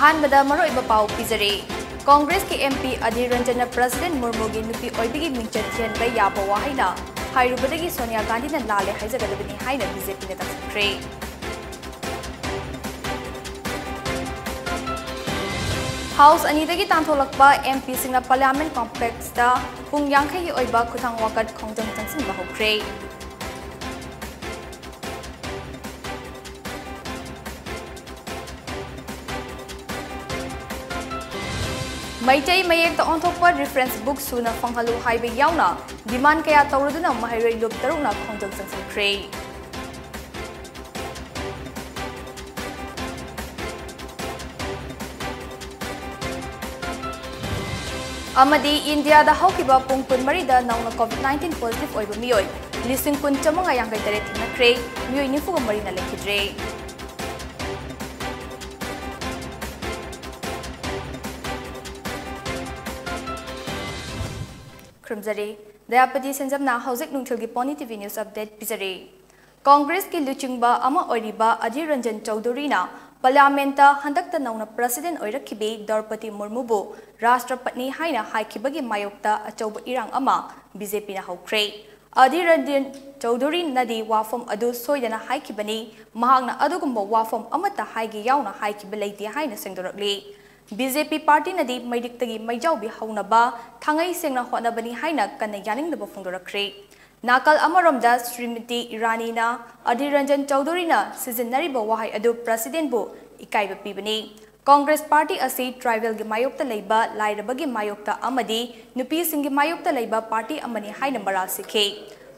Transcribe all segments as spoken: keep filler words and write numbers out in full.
ꯑꯍꯥꯟꯕꯗ ꯃꯔꯨꯑꯣꯏꯕ ꯄꯥꯎ ꯄꯤꯖꯔꯤ꯫ ꯀꯣꯡꯒ꯭ꯔꯦꯁꯀꯤ MP ꯑꯙꯤꯔ ꯔꯟꯖꯟꯅ President ꯃꯨꯔꯃꯨꯒꯤ ꯅꯨꯄꯤ ꯑꯣꯏꯕꯒꯤ ꯃꯤꯡꯆꯠ ꯊꯤꯍꯟꯕ ꯌꯥꯕ ꯋꯥꯍꯩꯅ ꯍꯥꯏꯔꯨꯕꯗꯒꯤ ꯁꯣꯅꯤꯌꯥ ꯒꯥꯟꯙꯤꯅ ꯂꯥꯜꯂꯦ ꯍꯥꯏꯖꯒꯗꯕꯅꯤ ꯍꯥꯏꯅ BJPꯅ ꯇꯛꯁꯤꯟꯈ꯭ꯔꯦ꯫ House ꯑꯅꯤꯗꯒꯤ ꯇꯥꯟꯊꯣꯛꯂꯛꯄ MPꯁꯤꯡꯅ Parliament Complexꯇ ꯄꯨꯡ ꯌꯥꯡꯈꯩꯒꯤ ꯑꯣꯏꯕ ꯈꯨꯊꯥꯡ ꯋꯥꯀꯠ ꯈꯣꯡꯖꯪ ꯆꯪꯁꯤꯟꯕ ꯍꯧꯈ꯭ꯔꯦ꯫ ꯃꯩꯇꯩ ꯃꯌꯦꯛꯇ ꯑꯣꯟꯊꯣꯛꯄ reference book ꯁꯨꯅ ꯐꯪꯍꯜꯂꯨ ꯍꯥꯏꯕ ꯌꯥꯎꯅ demand ꯀꯌꯥ ꯇꯧꯔꯗꯨꯅ ꯃꯍꯩꯔꯣꯏ ꯂꯨꯞ ꯇꯔꯨꯛꯅ ꯈꯣꯡꯖꯪ ꯆꯪꯁꯤꯟꯈ꯭ꯔꯦ꯫ ꯑꯃꯗꯤ ꯏꯟꯗꯤꯌꯥꯗ ꯍꯧꯈꯤꯕ ꯄꯨꯡ ꯀꯨꯟꯃꯔꯤꯗ ꯅꯧꯅ COVID nineteen positive ꯑꯣꯏꯕ ꯃꯤꯑꯣꯏ ꯂꯤꯁꯤꯡ ꯀꯨꯟ ꯆꯥꯃꯉꯥ ꯌꯥꯡꯈꯩ ꯇꯔꯦꯠ ꯊꯦꯡꯅꯈ꯭ꯔꯦ, ꯃꯤꯑꯣꯏ ꯅꯤꯐꯨꯒ ꯃꯔꯤꯅ ꯂꯩꯈꯤꯗ꯭ꯔꯦ꯫ ꯈꯨꯔꯨꯝꯖꯔꯤ꯫ ꯗꯌꯥꯄꯇꯤ ꯁꯦꯟꯖꯝꯅ ꯍꯧꯖꯤꯛ ꯅꯨꯡꯊꯤꯜꯒꯤ Pony TV news update ꯄꯤꯖꯔꯤ꯫ ꯀꯣꯡꯒ꯭ꯔꯦꯁꯀꯤ ꯂꯨꯆꯤꯡꯕ ꯑꯃ ꯑꯣꯏꯔꯤꯕ ꯑꯙꯤꯔ ꯔꯟꯖꯟ ꯆꯧꯙꯨꯔꯤꯅ Parliamentꯇ ꯍꯟꯗꯛꯇ ꯅꯧꯅ President ꯑꯣꯏꯔꯛꯈꯤꯕꯤ ꯗ꯭ꯔꯧꯄꯗꯤ ꯃꯨꯔꯃꯨꯕꯨ ꯔꯥꯁꯇ꯭ꯔꯄꯇꯅꯤ ꯍꯥꯏꯅ ꯍꯥꯏꯈꯤꯕꯒꯤ ꯃꯥꯌꯣꯛꯇ ꯑꯆꯧꯕ ꯏꯔꯥꯡ ꯑꯃ BJPꯅ ꯍꯧꯈ꯭ꯔꯦ꯫ ꯑꯙꯤꯔ ꯔꯟꯖꯟ ꯆꯧꯙꯨꯔꯤꯅꯗꯤ ꯋꯥꯐꯝ ꯑꯗꯨ ꯁꯣꯏꯗꯅ ꯍꯥꯏꯈꯤꯕꯅꯤ, ꯃꯍꯥꯛꯅ ꯑꯗꯨꯒꯨꯝꯕ ꯋꯥꯐꯝ ꯑꯃꯠꯇ ꯍꯥꯏꯒꯦ ꯌꯥꯎꯅ ꯍꯥꯏꯈꯤꯕ ꯂꯩꯇꯦ ꯍꯥꯏꯅ ꯁꯦꯡꯗꯣꯔꯛꯂꯤ꯫ BJP partyꯅꯗꯤ ꯃꯩꯔꯤꯛꯇꯒꯤ ꯃꯩꯖꯥꯎꯕꯤ ꯍꯧꯅꯕ ꯊꯥꯡꯉꯩ ꯁꯦꯡꯅ ꯍꯣꯠꯅꯕꯅꯤ ꯍꯥꯏꯅ ꯀꯟꯅ ꯌꯥꯅꯤꯡꯗꯕ ꯐꯣꯡꯗꯣꯔꯛꯈ꯭ꯔꯦ꯫ ꯅꯥꯀꯜ ꯑꯃꯔꯣꯝꯗ ꯁ꯭ꯔꯤꯃꯇꯤ ꯏꯔꯥꯅꯤꯅ ꯑꯙꯤꯔ ꯔꯟꯖꯟ ꯆꯧꯙꯨꯔꯤꯅ ꯁꯤꯖꯤꯟꯅꯔꯤꯕ ꯋꯥꯍꯩ ꯑꯗꯨ Presidentꯕꯨ ꯏꯀꯥꯏꯕ ꯄꯤꯕꯅꯤ꯫ ꯀꯣꯡꯒ꯭ꯔꯦꯁ party ꯑꯁꯤ tribalꯒꯤ ꯃꯥꯌꯣꯛꯇ ꯂꯩꯕ, ꯂꯥꯏꯔꯕꯒꯤ ꯃꯥꯌꯣꯛꯇ ꯑꯃꯗꯤ ꯅꯨꯄꯤꯁꯤꯡꯒꯤ ꯃꯥꯌꯣꯛꯇ ꯂꯩꯕ party ꯑꯃꯅꯤ ꯍꯥꯏꯅ ꯃꯔꯥꯜ ꯁꯤꯈꯤ꯫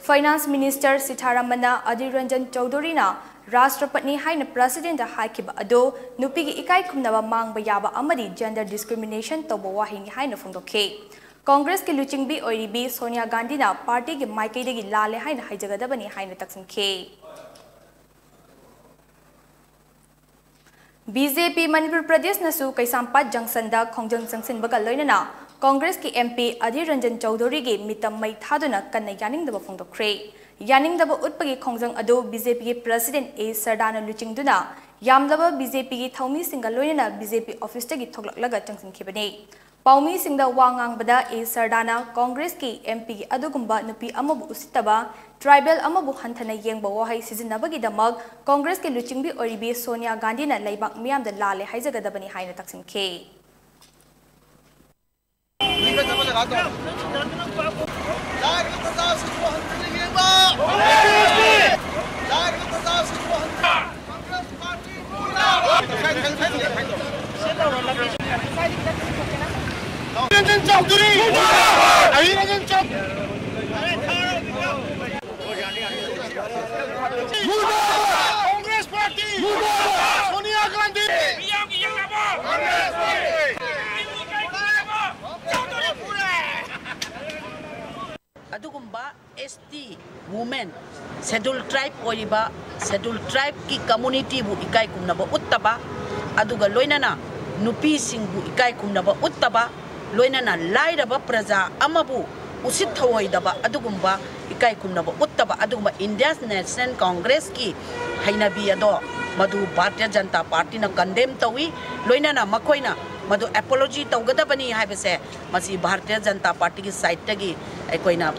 Finance Minister ꯁꯤꯊꯥꯔꯥꯃꯟꯅ ꯑꯙꯤꯔ ꯔꯟꯖꯟ ꯆꯧꯙꯨꯔꯤꯅ ꯔꯥꯁꯇ꯭ꯔꯄꯇꯅꯤ ꯍꯥꯏꯅ Presidentꯇ ꯍꯥꯏꯈꯤꯕ ꯑꯗꯨ ꯅꯨꯄꯤꯒꯤ ꯏꯀꯥꯏ ꯈꯨꯝꯅꯕ ꯃꯥꯡꯕ ꯌꯥꯕ ꯑꯃꯗꯤ gender discrimination ꯇꯧꯕ ꯋꯥꯍꯩꯅꯤ ꯍꯥꯏꯅ ꯐꯣꯡꯗꯣꯛꯈꯤ꯫ ꯀꯣꯡꯒ꯭ꯔꯦꯁꯀꯤ ꯂꯨꯆꯤꯡꯕꯤ ꯑꯣꯏꯔꯤꯕꯤ ꯁꯣꯅꯤꯌꯥ ꯒꯥꯟꯙꯤꯅ partyꯒꯤ ꯃꯥꯏꯀꯩꯗꯒꯤ ꯂꯥꯜꯂꯦ ꯍꯥꯏꯅ ꯍꯥꯏꯖꯒꯗꯕꯅꯤ ꯍꯥꯏꯅ ꯇꯛꯁꯤꯟꯈꯤ꯫ BJP ꯃꯅꯤꯄꯨꯔ ꯄ꯭ꯔꯗꯦꯁꯅꯁꯨ ꯀꯩꯁꯥꯝꯄꯥꯠ junctionꯗ ꯈꯣꯡꯖꯪ ꯆꯪꯁꯤꯟꯕꯒ ꯂꯣꯏꯅꯅ ꯀꯣꯡꯒ꯭ꯔꯦꯁꯀꯤ MP ꯑꯙꯤꯔ ꯔꯟꯖꯟ ꯆꯧꯙꯨꯔꯤꯒꯤ ꯃꯤꯇꯝ ꯃꯩ ꯊꯥꯗꯨꯅ ꯀꯟꯅ ꯌꯥꯅꯤꯡꯗꯕ ꯐꯣꯡꯗꯣꯛꯈ꯭ꯔꯦ꯫ ꯌꯥꯅꯤꯡꯗꯕ ꯎꯠꯄꯒꯤ ꯈꯣꯡꯖꯪ ꯑꯗꯨ BJPꯒꯤ President ꯑꯦ ꯁꯔꯗꯥꯅ ꯂꯨꯆꯤꯡꯗꯨꯅ ꯌꯥꯝꯂꯕ ꯕꯤ ꯖꯦ ꯄꯤꯒꯤ ꯊꯧꯃꯤꯁꯤꯡꯒ ꯂꯣꯏꯅꯅ ꯕꯤ ꯖꯦ ꯄꯤ ꯑꯣꯐꯤꯁꯇꯒꯤ ꯊꯣꯛꯂꯛꯂꯒ ꯆꯪꯁꯤꯟꯈꯤꯕꯅꯤ꯫ ꯄꯥꯎꯃꯤꯁꯤꯡꯗ ꯋꯥ ꯉꯥꯡꯕꯗ ꯑꯦ ꯁꯔꯗꯥꯅ ꯀꯣꯡꯒ꯭ꯔꯦꯁꯀꯤ ꯑꯦꯝ ꯄꯤꯒꯤ ꯑꯗꯨꯒꯨꯝꯕ ꯅꯨꯄꯤ ꯑꯃꯕꯨ ꯎꯁꯤꯠꯇꯕ, ꯇ꯭ꯔꯥꯏꯕꯦꯜ ꯑꯃꯕꯨ ꯍꯟꯊꯅ ꯌꯦꯡꯕ ꯋꯥꯍꯩ ꯁꯤꯖꯤꯟꯅꯕꯒꯤꯗꯃꯛ ꯀꯣꯡꯒ꯭ꯔꯦꯁꯀꯤ ꯂꯨꯆꯤꯡꯕꯤ ꯑꯣꯏꯔꯤꯕꯤ ꯁꯣꯅꯤꯌꯥ ꯒꯥꯟꯙꯤꯅ ꯂꯩꯕꯥꯛ ꯃꯤꯌꯥꯝꯗ ꯂꯥꯜꯂꯦ ꯍꯥꯏꯖꯒꯗꯕꯅꯤ ꯍꯥꯏꯅ ꯇꯛꯁꯤꯟꯈꯤ꯫ ꯔꯟꯖꯟ ꯆꯧꯙꯨꯔꯤ! ꯑꯍꯤꯔ ꯔꯟꯖꯟ ꯆꯧ- ꯀꯣꯡꯒ꯭ꯔꯦꯁ ꯄꯥꯔꯇꯤ! ꯁꯣꯅꯤꯌꯥ ꯒꯥꯟꯙꯤ! ꯃꯤꯌꯥꯝꯒꯤ ꯌꯦꯡꯅꯕ! ꯆꯧꯙꯨꯔꯤ ꯐꯨꯔꯦ! ꯑꯗꯨꯒꯨꯝꯕ ꯑꯦꯁ ꯇꯤ, ꯋꯨꯃꯦꯟ, ꯁꯦꯗꯨꯜ ꯇ꯭ꯔꯥꯏꯕ ꯑꯣꯏꯔꯤꯕ, ꯁꯦꯗꯨꯜ ꯇ꯭ꯔꯥꯏꯕꯀꯤ ꯀꯝꯃꯨꯅꯤꯇꯤꯕꯨ ꯏꯀꯥꯏ ꯈꯨꯝꯅꯕ ꯎꯠꯇꯕ, ꯑꯗꯨꯒ ꯂꯣꯏꯅꯅ ꯅꯨꯄꯤꯁꯤꯡꯕꯨ ꯏꯀꯥꯏ ꯈꯨꯝꯅꯕ ꯎꯠꯇꯕ, ꯂꯣꯏꯅꯅ ꯂꯥꯏꯔꯕ ꯄ꯭ꯔꯖꯥ ꯑꯃꯕꯨ ꯎꯁꯤꯠ ꯊꯑꯣꯏꯗꯕ ꯑꯗꯨꯒꯨꯝꯕ ꯏꯀꯥꯏ ꯈꯨꯝꯅꯕ ꯎꯠꯇꯕ ꯑꯗꯨꯒꯨꯝꯕ ꯏꯟꯗꯤꯌꯥ ꯅꯦꯁꯅꯦꯜ ꯀꯣꯡꯒ꯭ꯔꯦꯁꯀꯤ ꯍꯩꯅꯕꯤ ꯑꯗꯣ ꯃꯗꯨ ꯚꯥꯔꯇꯤꯌ ꯖꯅꯇꯥ ꯄꯥꯔꯇꯤꯅ ꯀꯟꯗꯦꯝ ꯇꯧꯏ꯫ ꯂꯣꯏꯅꯅ ꯃꯈꯣꯏꯅ ꯃꯗꯨ ꯑꯦꯄꯣꯂꯣꯖꯤ ꯇꯧꯒꯗꯕꯅꯤ ꯍꯥꯏꯕꯁꯦ ꯃꯁꯤ ꯚꯥꯔꯇꯤꯌ ꯖꯅꯇꯥ ꯄꯥꯔꯇꯤꯒꯤ ꯁꯥꯏꯠꯇꯒꯤ ꯑꯩꯈꯣꯏꯅ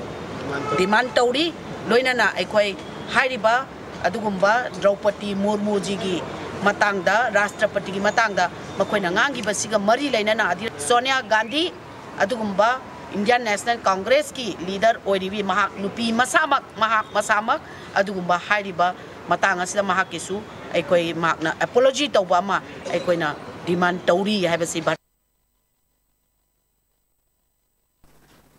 ꯗꯤꯃꯥꯟ ꯇꯧꯔꯤ꯫ ꯂꯣꯏꯅꯅ ꯑꯩꯈꯣꯏ ꯍꯥꯏꯔꯤꯕ ꯑꯗꯨꯒꯨꯝꯕ ꯗ꯭ꯔꯧꯄꯗꯤ ꯃꯨꯔꯃꯨꯖꯤꯒꯤ ꯃꯇꯥꯡꯗ, ꯔꯥꯁꯇ꯭ꯔꯄꯇꯤꯒꯤ ꯃꯇꯥꯡꯗ ꯃꯈꯣꯏꯅ ꯉꯥꯡꯈꯤꯕꯁꯤꯒ ꯃꯔꯤ ꯂꯩꯅꯅ ꯑꯗꯤ ꯁꯣꯅꯤꯌꯥ ꯒꯥꯟꯙꯤ ꯑꯗꯨꯒꯨꯝꯕ ꯏꯟꯗꯤꯌꯥꯟ ꯅꯦꯁꯅꯦꯜ ꯀꯣꯡꯒ꯭ꯔꯦꯁꯀꯤ ꯂꯤꯗꯔ ꯑꯣꯏꯔꯤꯕꯤ ꯃꯍꯥꯛ ꯅꯨꯄꯤ ꯃꯁꯥꯃꯛ, ꯃꯍꯥꯛ ꯃꯁꯥꯃꯛ ꯑꯗꯨꯒꯨꯝꯕ ꯍꯥꯏꯔꯤꯕ ꯃꯇꯥꯡ ꯑꯁꯤꯗ ꯃꯍꯥꯛꯀꯤꯁꯨ ꯑꯩꯈꯣꯏ ꯃꯍꯥꯛꯅ ꯑꯦꯄꯣꯂꯣꯖꯤ ꯇꯧꯕ ꯑꯃ ꯑꯩꯈꯣꯏꯅ ꯗꯤꯃꯥꯟ ꯇꯧꯔꯤ ꯍꯥꯏꯕꯁꯤ ꯚꯥꯔꯠ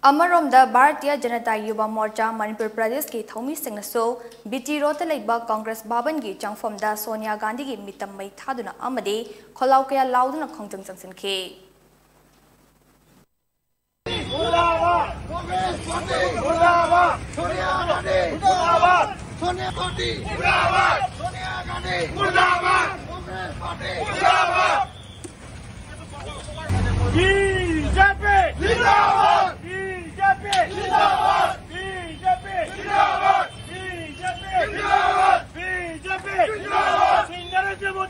ꯑꯃꯔꯣꯝꯗ ꯚꯥꯔꯇꯤꯌ ꯖꯅꯇꯥ ꯌꯨꯕ ꯃꯣꯔꯆꯥ ꯃꯅꯤꯄꯨꯔ ꯄ꯭ꯔꯗꯦꯁꯀꯤ ꯊꯧꯃꯤꯁꯤꯡꯅꯁꯨ ꯕꯤ ꯇꯤ ꯔꯣꯗꯇ ꯂꯩꯕ ꯀꯣꯡꯒ꯭ꯔꯦꯁ ꯚꯕꯟꯒꯤ ꯆꯪꯐꯝꯗ ꯁꯣꯅꯤꯌꯥ ꯒꯥꯟꯙꯤꯒꯤ ꯃꯤꯇꯝ ꯃꯩ ꯊꯥꯗꯨꯅ ꯑꯃꯗꯤ ꯈꯣꯜꯂꯥꯎ ꯀꯌꯥ ꯂꯥꯎꯗꯨꯅ ꯈꯣꯡꯖꯪ ꯆꯪꯁꯤꯟꯈꯤ꯫ बीजेपी जिंदाबाद। बीजेपी जिंदाबाद। बीजेपी जिंदाबाद। बीजेपी जिंदाबाद। बीजेपी जिंदाबाद। श्री नरेंद्र मोदी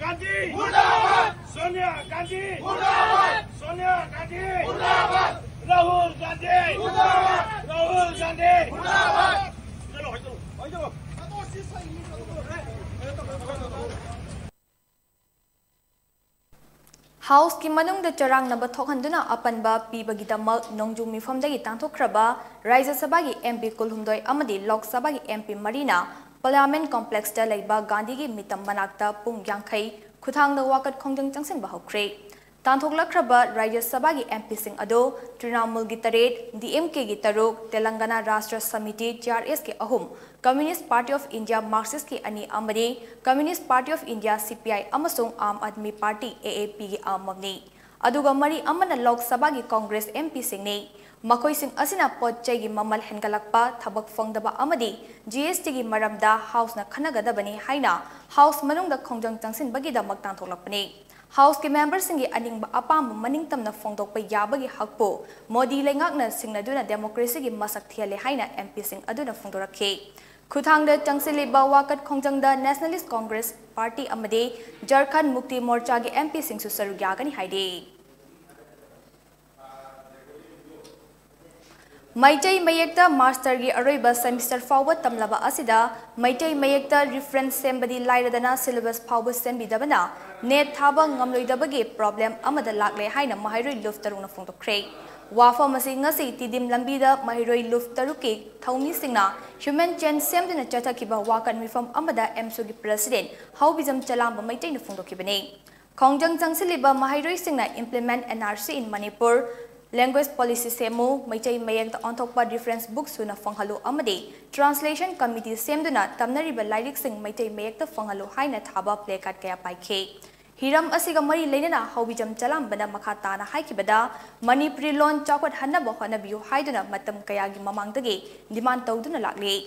गांधी मुर्दाबाद। सोनिया गांधी मुर्दाबाद। सोनिया गांधी मुर्दाबाद। राहुल गांधी मुर्दाबाद। राहुल गांधी मुर्दाबाद। चलो, चलो, चलो। Houseꯀꯤ ꯃꯅꯨꯡꯗ ꯆꯔꯥꯡꯅꯕ ꯊꯣꯛꯍꯟꯗꯨꯅ ꯑꯄꯟꯕ ꯄꯤꯕꯒꯤꯗꯃꯛ ꯅꯣꯡꯖꯨ ꯃꯤꯐꯝꯗꯒꯤ ꯇꯥꯟꯊꯣꯛꯈ꯭ꯔꯕ ꯔꯥꯖ꯭ꯌ ꯁꯚꯥꯒꯤ MP ꯀꯨꯟꯍꯨꯝꯗꯣꯏ ꯑꯃꯗꯤ ꯂꯣꯛ ꯁꯚꯥꯒꯤ MP ꯃꯔꯤꯅ Parliament Complexꯇ ꯂꯩꯕ ꯒꯥꯟꯙꯤꯒꯤ ꯃꯤꯇꯝ ꯃꯅꯥꯛꯇ ꯄꯨꯡ ꯌꯥꯡꯈꯩ ꯈꯨꯊꯥꯡꯗ ꯋꯥꯀꯠ ꯈꯣꯡꯖꯪ ꯆꯪꯁꯤꯟꯕ ꯍꯧꯈ꯭ꯔꯦ꯫ ꯇꯥꯟꯊꯣꯛꯂꯛꯈ꯭ꯔꯕ ꯔꯥꯖ꯭ꯌ ꯁꯚꯥꯒꯤ MPꯁꯤꯡ ꯑꯗꯨ ꯇ꯭ꯔꯤꯅꯥꯃꯨꯜꯒꯤ ꯇꯔꯦꯠ, DMKꯒꯤ ꯇꯔꯨꯛ, ꯇꯦꯂꯪꯒꯅꯥ ꯔꯥꯁꯇ꯭ꯔ ꯁꯃꯤꯇꯤ, TRSꯀꯤ ꯑꯍꯨꯝ, Communist Party of India, Marxistꯀꯤ ꯑꯅꯤ ꯑꯃꯗꯤ Communist Party of India, CPI ꯑꯃꯁꯨꯡ Aam Aadmi Party, AAPꯒꯤ ꯑꯃꯃꯝꯅꯤ꯫ ꯑꯗꯨꯒ ꯃꯔꯤ ꯑꯃꯅ ꯂꯣꯛ ꯁꯚꯥꯒꯤ Congress MPꯁꯤꯡꯅꯤ꯫ ꯃꯈꯣꯏꯁꯤꯡ ꯑꯁꯤꯅ ꯄꯣꯠ ꯆꯩꯒꯤ ꯃꯃꯜ ꯍꯦꯟꯒꯠꯂꯛꯄ, ꯊꯕꯛ ꯐꯪꯗꯕ ꯑꯃꯗꯤ GSTꯒꯤ ꯃꯔꯝꯗ Houseꯅ ꯈꯟꯅꯒꯗꯕꯅꯤ ꯍꯥꯏꯅ House ꯃꯅꯨꯡꯗ ꯈꯣꯡꯖꯪ ꯆꯪꯁꯤꯟꯕꯒꯤꯗꯃꯛ ꯇꯥꯟꯊꯣꯛꯂꯛꯄꯅꯤ꯫ Houseꯀꯤ memberꯁꯤꯡꯒꯤ ꯑꯅꯤꯡꯕ ꯑꯄꯥꯝꯕ ꯃꯅꯤꯡꯇꯝꯅ ꯐꯣꯡꯗꯣꯛꯄ ꯌꯥꯕꯒꯤ ꯍꯛꯄꯨ ꯃꯣꯗꯤ ꯂꯩꯉꯥꯛꯅ ꯁꯤꯡꯅꯗꯨꯅ democracyꯒꯤ ꯃꯁꯛ ꯊꯤꯍꯜꯂꯦ ꯍꯥꯏꯅ MPꯁꯤꯡ ꯑꯗꯨꯅ ꯐꯣꯡꯗꯣꯔꯛꯈꯤ꯫ ꯈꯨꯊꯥꯡꯗ ꯆꯪꯁꯤꯜꯂꯤꯕ ꯋꯥꯀꯠ ꯈꯣꯡꯖꯪꯗ Nationalist Congress Party ꯑꯃꯗꯤ Jharkhand Mukti Morchaꯒꯤ MPꯁꯤꯡꯁꯨ ꯁꯔꯨꯛ ꯌꯥꯒꯅꯤ ꯍꯥꯏꯔꯤ꯫ ꯃꯩꯇꯩ ꯃꯌꯦꯛꯇ masterꯒꯤ ꯑꯔꯣꯏꯕ semester ꯐꯥꯎꯕ ꯇꯝꯂꯕ ꯑꯁꯤꯗ ꯃꯩꯇꯩ ꯃꯌꯦꯛꯇ reference ꯁꯦꯝꯕꯗꯤ ꯂꯥꯏꯔꯗꯅ syllabus ꯐꯥꯎꯕ ꯁꯦꯝꯕꯤꯗꯕꯅ NET ꯊꯥꯕ ꯉꯝꯂꯣꯏꯗꯕꯒꯤ problem ꯑꯃꯗ ꯂꯥꯛꯂꯦ ꯍꯥꯏꯅ ꯃꯍꯩꯔꯣꯏ ꯂꯨꯞ ꯇꯔꯨꯛꯅ ꯐꯣꯡꯗꯣꯛꯈ꯭ꯔꯦ꯫ ꯋꯥꯐꯝ ꯑꯁꯤ ꯉꯁꯤ ꯇꯤꯗꯤꯝ ꯂꯝꯕꯤꯗ ꯃꯍꯩꯔꯣꯏ ꯂꯨꯞ ꯇꯔꯨꯛꯀꯤ ꯊꯧꯃꯤꯁꯤꯡꯅ human chain ꯁꯦꯝꯗꯨꯅ ꯆꯠꯊꯈꯤꯕ ꯋꯥꯀꯠ ꯃꯤꯐꯝ ꯑꯃꯗ AMSUꯒꯤ president ꯍꯥꯎꯕꯤꯖꯝ ꯆꯂꯥꯝꯕ ꯃꯩꯇꯩꯅ ꯐꯣꯡꯗꯣꯛꯈꯤꯕꯅꯤ꯫ ꯈꯣꯡꯖꯪ ꯆꯪꯁꯤꯜꯂꯤꯕ ꯃꯍꯩꯔꯣꯏꯁꯤꯡꯅ Implement NRC in Manipur, Language Policy ꯁꯦꯝꯃꯨ, ꯃꯩꯇꯩ ꯃꯌꯦꯛꯇ ꯑꯣꯟꯊꯣꯛꯄ reference book ꯁꯨꯅ ꯐꯪꯍꯜꯂꯨ ꯑꯃꯗꯤ translation committee ꯁꯦꯝꯗꯨꯅ ꯇꯝꯅꯔꯤꯕ ꯂꯥꯏꯔꯤꯛꯁꯤꯡ ꯃꯩꯇꯩ ꯃꯌꯦꯛꯇ ꯐꯪꯍꯜꯂꯨ ꯍꯥꯏꯅ ꯊꯥꯕ placard ꯀꯌꯥ ꯄꯥꯏꯈꯤ꯫ ꯍꯤꯔꯝ ꯑꯁꯤꯒ ꯃꯔꯤ ꯂꯩꯅꯅ ꯍꯥꯎꯕꯤꯖꯝ ꯆꯂꯥꯝꯕꯅ ꯃꯈꯥ ꯇꯥꯅ ꯍꯥꯏꯈꯤꯕꯗ, ꯃꯅꯤꯄꯨꯔꯤ ꯂꯣꯟ ꯆꯥꯎꯈꯠꯍꯟꯅꯕ ꯍꯣꯠꯅꯕꯤꯌꯨ ꯍꯥꯏꯗꯨꯅ ꯃꯇꯝ ꯀꯌꯥꯒꯤ ꯃꯃꯥꯡꯗꯒꯤ demand ꯇꯧꯗꯨꯅ ꯂꯥꯛꯂꯤ꯫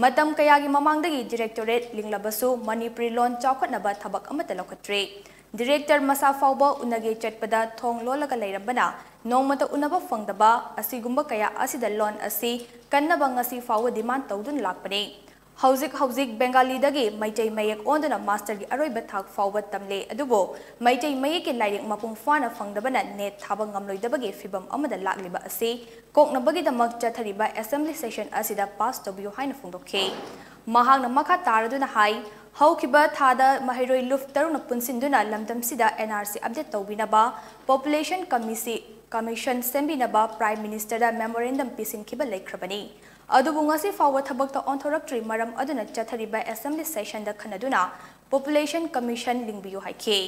ꯃꯇꯝ ꯀꯌꯥꯒꯤ ꯃꯃꯥꯡꯗꯒꯤ directorate ꯂꯤꯡꯂꯕꯁꯨ ꯃꯅꯤꯄꯨꯔꯤ ꯂꯣꯟ ꯆꯥꯎꯈꯠꯅꯕ ꯊꯕꯛ ꯑꯃꯠꯇ ꯂꯧꯈꯠꯇ꯭ꯔꯤ꯫ Director ꯃꯁꯥ ꯐꯥꯎꯕ ꯎꯅꯒꯦ ꯆꯠꯄꯗ ꯊꯣꯡ ꯂꯣꯜꯂꯒ ꯂꯩꯔꯝꯕꯅ ꯅꯣꯡꯃꯇ ꯎꯅꯕ ꯐꯪꯗꯕ ꯑꯁꯤꯒꯨꯝꯕ ꯀꯌꯥ ꯑꯁꯤꯗ ꯂꯣꯟ ꯑꯁꯤ ꯀꯟꯅꯕ ꯉꯁꯤ ꯐꯥꯎꯕ demand ꯇꯧꯗꯨꯅ ꯂꯥꯛꯄꯅꯤ꯫ ꯍꯧꯖꯤꯛ ꯍꯧꯖꯤꯛ ꯕꯦꯡꯒꯥꯂꯤꯗꯒꯤ ꯃꯩꯇꯩ ꯃꯌꯦꯛ ꯑꯣꯟꯗꯨꯅ ꯃꯥꯁꯇꯔꯒꯤ ꯑꯔꯣꯏꯕ ꯊꯥꯛ ꯐꯥꯎꯕ ꯇꯝꯂꯦ꯫ ꯑꯗꯨꯕꯨ ꯃꯩꯇꯩ ꯃꯌꯦꯛꯀꯤ ꯂꯥꯏꯔꯤꯛ ꯃꯄꯨꯡ ꯐꯥꯅ ꯐꯪꯗꯕꯅ ꯅꯦꯠ ꯊꯥꯕ ꯉꯝꯂꯣꯏꯗꯕꯒꯤ ꯐꯤꯚꯝ ꯑꯃꯗ ꯂꯥꯛꯂꯤꯕ ꯑꯁꯤ ꯀꯣꯛꯅꯕꯒꯤꯗꯃꯛ ꯆꯠꯊꯔꯤꯕ ꯑꯦꯁꯦꯝꯕ꯭ꯂꯤ ꯁꯦꯁꯟ ꯑꯁꯤꯗ ꯄꯥꯁ ꯇꯧꯕꯤꯌꯨ ꯍꯥꯏꯅ ꯐꯣꯡꯗꯣꯛꯈꯤ꯫ ꯃꯍꯥꯛꯅ ꯃꯈꯥ ꯇꯥꯔꯗꯨꯅ ꯍꯥꯏ, ꯍꯧꯈꯤꯕ ꯊꯥꯗ ꯃꯍꯩꯔꯣꯏ ꯂꯨꯞ ꯇꯔꯨꯛꯅ ꯄꯨꯟꯁꯤꯟꯗꯨꯅ ꯂꯝꯗꯝꯁꯤꯗ ꯑꯦꯟ ꯑꯥꯔ ꯁꯤ ꯑꯞꯗꯦꯠ ꯇꯧꯕꯤꯅꯕ ꯄꯣꯄꯨꯂꯦꯁꯟ ꯀꯃꯤꯁꯤ-, ꯀꯃꯤꯁꯟ ꯁꯦꯝꯕꯤꯅꯕ ꯄ꯭ꯔꯥꯏꯝ ꯃꯤꯅꯤꯁꯇꯔꯗ ꯃꯦꯃꯣꯔꯦꯟꯗꯝ ꯄꯤꯁꯤꯟꯈꯤꯕ ꯂꯩꯈ꯭ꯔꯕꯅꯤ꯫ ꯑꯗꯨꯕꯨ ꯉꯁꯤ ꯐꯥꯎꯕ ꯊꯕꯛꯇ ꯑꯣꯟꯊꯣꯔꯛꯇ꯭ꯔꯤ꯫ ꯃꯔꯝ ꯑꯗꯨꯅ ꯆꯠꯊꯔꯤꯕ ꯑꯦꯁꯦꯝꯕ꯭ꯂꯤ ꯁꯦꯁꯟꯗ ꯈꯟꯅꯗꯨꯅ ꯄꯣꯄꯨꯂꯦꯁꯟ ꯀꯃꯤꯁꯟ ꯂꯤꯡꯕꯤꯌꯨ ꯍꯥꯏꯈꯤ꯫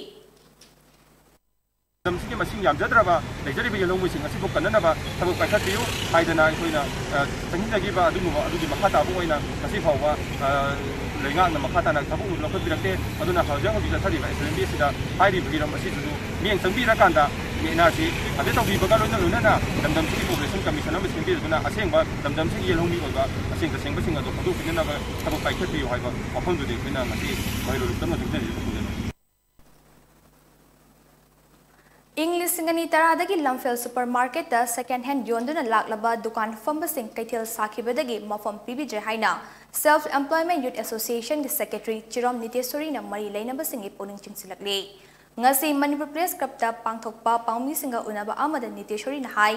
ꯂꯝꯁꯤꯒꯤ ꯃꯁꯤꯡ ꯌꯥꯝꯖꯗ꯭ꯔꯕ ꯂꯩꯖꯔꯤꯕ ꯌꯦꯜꯍꯧꯃꯤꯁꯤꯡ ꯑꯁꯤꯕꯨ ꯀꯟꯅꯅꯕ ꯊꯕꯛ ꯄꯥꯏꯈꯠꯄꯤꯌꯨ ꯍꯥꯏꯗꯅ ꯑꯩꯈꯣꯏꯅ, ꯑ, ꯆꯪꯁꯤꯟꯖꯈꯤꯕ ꯑꯗꯨꯒꯨꯝꯕ ꯑꯗꯨꯒꯤ ꯃꯈꯥ ꯇꯥꯕ ꯑꯣꯏꯅ ꯉꯁꯤ ꯐꯥꯎꯕ, ꯑ, ꯂꯩꯉꯥꯛꯅ ꯃꯈꯥ ꯇꯥꯅ ꯊꯕꯛ ꯂꯧꯈꯠꯄꯤꯔꯛꯇꯦ꯫ ꯑꯗꯨꯅ ꯍꯧꯖꯤꯛ ꯍꯧꯖꯤꯛ ꯆꯠꯊꯔꯤꯕ ꯑꯦꯁꯦꯝꯕ꯭ꯂꯤ ꯑꯁꯤꯗ ꯍꯥꯏꯔꯤꯕ ꯍꯤꯔꯝ ꯑꯁꯤꯁꯨ ꯃꯤꯠꯌꯦꯡ ꯆꯪꯕꯤꯔꯀꯥꯟꯗ ꯑꯦꯟ ꯑꯥꯔ ꯁꯤ ꯑꯞꯗꯦꯠ ꯇꯧꯕꯤꯕꯒ ꯂꯣꯏꯅ ꯂꯣꯏꯅꯅ ꯂꯝꯗꯝꯁꯤꯒꯤ ꯄꯣꯄꯨꯂꯦꯁꯟ ꯀꯃꯤꯁꯟ ꯑꯃ ꯁꯦꯝꯕꯤꯗꯨꯅ ꯑꯁꯦꯡꯕ ꯂꯝꯗꯝꯁꯤꯒꯤ ꯌꯦꯜꯍꯧꯃꯤ ꯑꯣꯏꯕ ꯇꯁꯦꯡ ꯇꯁꯦꯡꯕꯁꯤꯡ ꯑꯗꯨ ꯐꯣꯡꯗꯣꯛꯄꯤꯅꯅꯕ ꯊꯕꯛ ꯄꯥꯏꯈꯠꯄꯤꯌꯨ ꯍꯥꯏꯕ ꯋꯥꯐꯝꯗꯨꯗꯤ ꯑꯩꯈꯣꯏꯅ ꯉꯁꯤ ꯃꯍꯩꯔꯣꯏ ꯂꯨꯞ ꯇꯔꯨꯛꯅ ꯆꯪꯖꯔꯤꯕ ꯊꯝꯖꯔꯤ꯫ ꯏꯪ ꯂꯤꯁꯤꯡ ꯑꯅꯤ ꯇꯔꯥꯗꯒꯤ ꯂꯝꯐꯦꯜ ꯁꯨꯄꯔ ꯃꯥꯔꯀꯦꯠꯇ ꯁꯦꯀꯦꯟ ꯍꯦꯟ ꯌꯣꯟꯗꯨꯅ ꯂꯥꯛꯂꯕ ꯗꯨꯀꯥꯟ ꯐꯝꯕꯁꯤꯡ ꯀꯩꯊꯦꯜ ꯁꯥꯈꯤꯕꯗꯒꯤ ꯃꯐꯝ ꯄꯤꯕꯤꯗ꯭ꯔꯦ ꯍꯥꯏꯅ ꯁꯦꯜꯐ ꯑꯦꯝꯄ꯭ꯂꯣꯏꯃꯦꯟ ꯌꯨꯠ ꯑꯦꯁꯣꯁꯤꯌꯦꯁꯟꯒꯤ ꯁꯦꯀ꯭ꯔꯦꯇꯔꯤ ꯆꯤꯔꯣꯝ ꯅꯤꯇꯦꯁꯣꯔꯤꯅ ꯃꯔꯤ ꯂꯩꯅꯕꯁꯤꯡꯒꯤ ꯄꯨꯛꯅꯤꯡ ꯆꯤꯡꯁꯤꯜꯂꯛꯂꯤ꯫ ꯉꯁꯤ ꯃꯅꯤꯄꯨꯔ ꯄ꯭ꯔꯦꯁ ꯀ꯭ꯂꯕꯇ ꯄꯥꯡꯊꯣꯛꯄ ꯄꯥꯎꯃꯤꯁꯤꯡꯒ ꯎꯅꯕ ꯑꯃꯗ ꯅꯤꯇꯦꯁꯣꯔꯤꯅ ꯍꯥꯏ,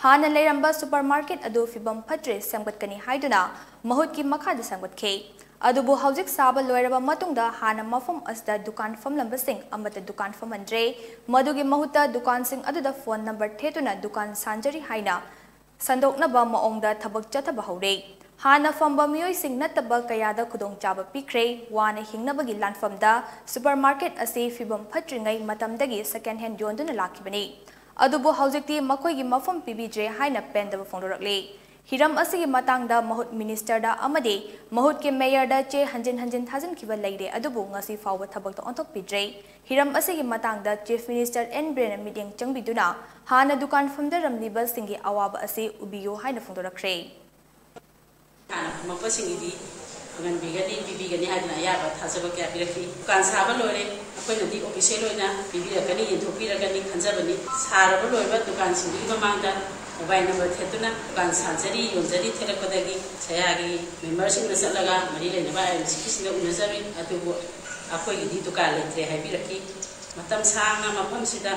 ꯍꯥꯟꯅ ꯂꯩꯔꯝꯕ ꯁꯨꯄꯔ ꯃꯥꯔꯀꯦꯠ ꯑꯗꯨ ꯐꯤꯕꯝ ꯐꯠꯇ꯭ꯔꯦ, ꯁꯦꯝꯒꯠꯀꯅꯤ ꯍꯥꯏꯗꯨꯅ ꯃꯍꯨꯠꯀꯤ ꯃꯈꯥꯗ ꯁꯦꯝꯒꯠꯈꯤ꯫ ꯑꯗꯨꯕꯨ ꯍꯧꯖꯤꯛ ꯁꯥꯕ ꯂꯣꯏꯔꯕ ꯃꯇꯨꯡꯗ ꯍꯥꯟꯅ ꯃꯐꯝ ꯑꯁꯤꯗ ꯗꯨꯀꯥꯟ ꯐꯝꯂꯝꯕꯁꯤꯡ ꯑꯃꯠꯇ ꯗꯨꯀꯥꯟ ꯐꯝꯍꯟꯗ꯭ꯔꯦ꯫ ꯃꯗꯨꯒꯤ ꯃꯍꯨꯠꯇ ꯗꯨꯀꯥꯟꯁꯤꯡ ꯑꯗꯨꯗ ꯐꯣꯟ ꯅꯝꯕꯔ ꯊꯦꯠꯇꯨꯅ ꯗꯨꯀꯥꯟ ꯁꯥꯟꯖꯔꯤ ꯍꯥꯏꯅ ꯁꯟꯗꯣꯛꯅꯕ ꯃꯑꯣꯡꯗ ꯊꯕꯛ ꯆꯠꯊꯕ ꯍꯧꯔꯦ꯫ ꯍꯥꯟꯅ ꯐꯝꯕ ꯃꯤꯑꯣꯏꯁꯤꯡ ꯅꯠꯇꯕ ꯀꯌꯥꯗ ꯈꯨꯗꯣꯡꯆꯥꯕ ꯄꯤꯈ꯭ꯔꯦ꯫ ꯋꯥꯅ ꯍꯤꯡꯅꯕꯒꯤ ꯂꯥꯟꯐꯝꯗ ꯁꯨꯄꯔ ꯃꯥꯔꯀꯦꯠ ꯑꯁꯤ ꯐꯤꯕꯝ ꯐꯠꯇ꯭ꯔꯤꯉꯩ ꯃꯇꯝꯗꯒꯤ ꯁꯦꯀꯦꯟ ꯍꯦꯟ ꯌꯣꯟꯗꯨꯅ ꯂꯥꯛꯈꯤꯕꯅꯤ꯫ ꯑꯗꯨꯕꯨ ꯍꯧꯖꯤꯛꯇꯤ ꯃꯈꯣꯏꯒꯤ ꯃꯐꯝ ꯄꯤꯕꯤꯗ꯭ꯔꯦ ꯍꯥꯏꯅ ꯄꯦꯟꯗꯕ ꯐꯣꯡꯗꯣꯔꯛꯂꯤ꯫ ꯍꯤꯔꯝ ꯑꯁꯤꯒꯤ ꯃꯇꯥꯡꯗ ꯃꯍꯨꯠ ꯃꯤꯅꯤꯁꯇꯔꯗ ꯑꯃꯗꯤ ꯃꯍꯨꯠꯀꯤ ꯃꯦꯌꯔꯗ ꯆꯦ ꯍꯟꯖꯤꯟ ꯍꯟꯖꯤꯟ ꯊꯥꯖꯤꯟꯈꯤꯕ ꯂꯩꯔꯦ, ꯑꯗꯨꯕꯨ ꯉꯁꯤ ꯐꯥꯎꯕ ꯊꯕꯛꯇ ꯑꯣꯟꯊꯣꯛꯄꯤꯗ꯭ꯔꯦ꯫ ꯍꯤꯔꯝ ꯑꯁꯤꯒꯤ ꯃꯇꯥꯡꯗ ꯆꯤꯐ ꯃꯤꯅꯤꯁꯇꯔ ꯑꯦꯟ ꯕꯤꯔꯦꯟꯅ ꯃꯤꯠꯌꯦꯡ ꯆꯪꯕꯤꯗꯨꯅ ꯍꯥꯟꯅ ꯗꯨꯀꯥꯟ ꯐꯝꯖꯔꯝꯂꯤꯕꯁꯤꯡꯒꯤ ꯑꯋꯥꯕ ꯑꯁꯤ ꯎꯕꯤꯌꯨ ꯍꯥꯏꯅ ꯐꯣꯡꯗꯣꯔꯛꯈ꯭ꯔꯦ꯫ ꯍꯥꯟꯅ ꯐꯝꯃꯛꯄꯁꯤꯡꯒꯤꯗꯤ ꯐꯪꯍꯟꯕꯤꯒꯅꯤ, ꯄꯤꯕꯤꯒꯅꯤ ꯍꯥꯏꯗꯨꯅ ꯑꯌꯥꯕ ꯊꯥꯖꯕ ꯀꯌꯥ ꯄꯤꯔꯛꯈꯤ꯫ ꯗꯨꯀꯥꯟ ꯁꯥꯕ ꯂꯣꯏꯔꯦ, ꯑꯩꯈꯣꯏꯅꯗꯤ ꯑꯣꯐꯤꯁꯤꯌꯦꯜ ꯑꯣꯏꯅ ꯄꯤꯕꯤꯔꯛꯀꯅꯤ, ꯌꯦꯟꯊꯣꯛꯄꯤꯔꯛꯀꯅꯤ ꯈꯟꯖꯕꯅꯤ꯫ ꯁꯥꯔꯕ ꯂꯣꯏꯔꯕ ꯗꯨꯀꯥꯟꯁꯤꯡꯗꯨꯒꯤ ꯃꯃꯥꯡꯗ ꯃꯣꯕꯥꯏꯜ ꯅꯝꯕꯔ ꯊꯦꯠꯇꯨꯅ ꯗꯨꯀꯥꯟ ꯁꯥꯖꯔꯤ, ꯌꯣꯟꯖꯔꯤ ꯊꯦꯠꯂꯛꯄꯗꯒꯤ ꯁꯌꯥꯒꯤ ꯃꯦꯝꯕꯔꯁꯤꯡꯅ ꯆꯠꯂꯒ ꯃꯔꯤ ꯂꯩꯅꯕ ꯑꯥꯏ ꯑꯦꯝ ꯁꯤꯒꯤꯁꯤꯡꯒ ꯎꯅꯖꯔꯨꯏ꯫ ꯑꯗꯨꯕꯨ ꯑꯩꯈꯣꯏꯒꯤꯗꯤ ꯗꯨꯀꯥꯟ ꯂꯩꯇ꯭ꯔꯦ ꯍꯥꯏꯕꯤꯔꯛꯈꯤ꯫ ꯃꯇꯝ ꯁꯥꯡꯅ ꯃꯐꯝꯁꯤꯗ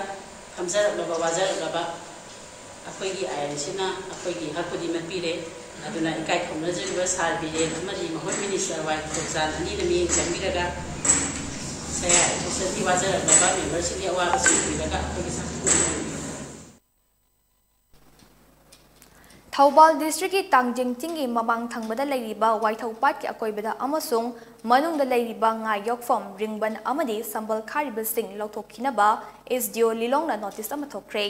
ꯐꯝꯖꯔꯛꯂꯕ, ꯋꯥꯖꯔꯛꯂꯕ ꯑꯩꯈꯣꯏꯒꯤ ꯑꯥꯏ ꯑꯦꯝ ꯁꯤꯅ ꯑꯩꯈꯣꯏꯒꯤ ꯍꯛ ꯈꯨꯗꯤꯡꯃꯛ ꯄꯤꯔꯦ꯫ ꯑꯗꯨꯅ ꯏꯀꯥꯏ ꯈꯨꯝꯅꯖꯔꯤꯕ ꯁꯥꯔ ꯕꯤꯔꯦꯟ ꯑꯃꯗꯤ ꯃꯍꯨꯠ ꯃꯤꯅꯤꯁꯇꯔ ꯋꯥꯏ ꯊꯣꯛꯆꯥꯟ ꯑꯅꯤꯅ ꯃꯤꯠꯌꯦꯡ ꯆꯪꯕꯤꯔꯒ ꯁꯌꯥ ꯑꯦꯁꯣꯁꯤꯌꯦꯁꯟꯒꯤ ꯋꯥꯖꯔꯛꯂꯕ ꯃꯦꯝꯕꯔꯁꯤꯡꯒꯤ ꯑꯋꯥꯕꯁꯤꯡ ꯎꯕꯤꯔꯒ ꯑꯩꯈꯣꯏꯒꯤ ꯁꯛꯇꯤꯡ ꯊꯧꯕꯥꯜ ꯗꯤꯁꯇ꯭ꯔꯤꯛꯀꯤ ꯇꯥꯡꯖꯤꯡ ꯆꯤꯡꯒꯤ ꯃꯃꯥꯡ ꯊꯪꯕꯗ ꯂꯩꯔꯤꯕ ꯋꯥꯏꯊꯧ ꯄꯥꯠꯀꯤ ꯑꯀꯣꯏꯕꯗ ꯑꯃꯁꯨꯡ ꯃꯅꯨꯡꯗ ꯂꯩꯔꯤꯕ ꯉꯥ ꯌꯣꯛꯐꯝ, ꯔꯤꯡꯕꯟ ꯑꯃꯗꯤ ꯁꯝꯕꯜ ꯈꯥꯔꯤꯕꯁꯤꯡ ꯂꯧꯊꯣꯛꯈꯤꯅꯕ ꯑꯦꯁ ꯗꯤ ꯑꯣ ꯂꯤꯂꯣꯡꯅ ꯅꯣꯇꯤꯁ ꯑꯃ ꯊꯣꯛꯈ꯭ꯔꯦ꯫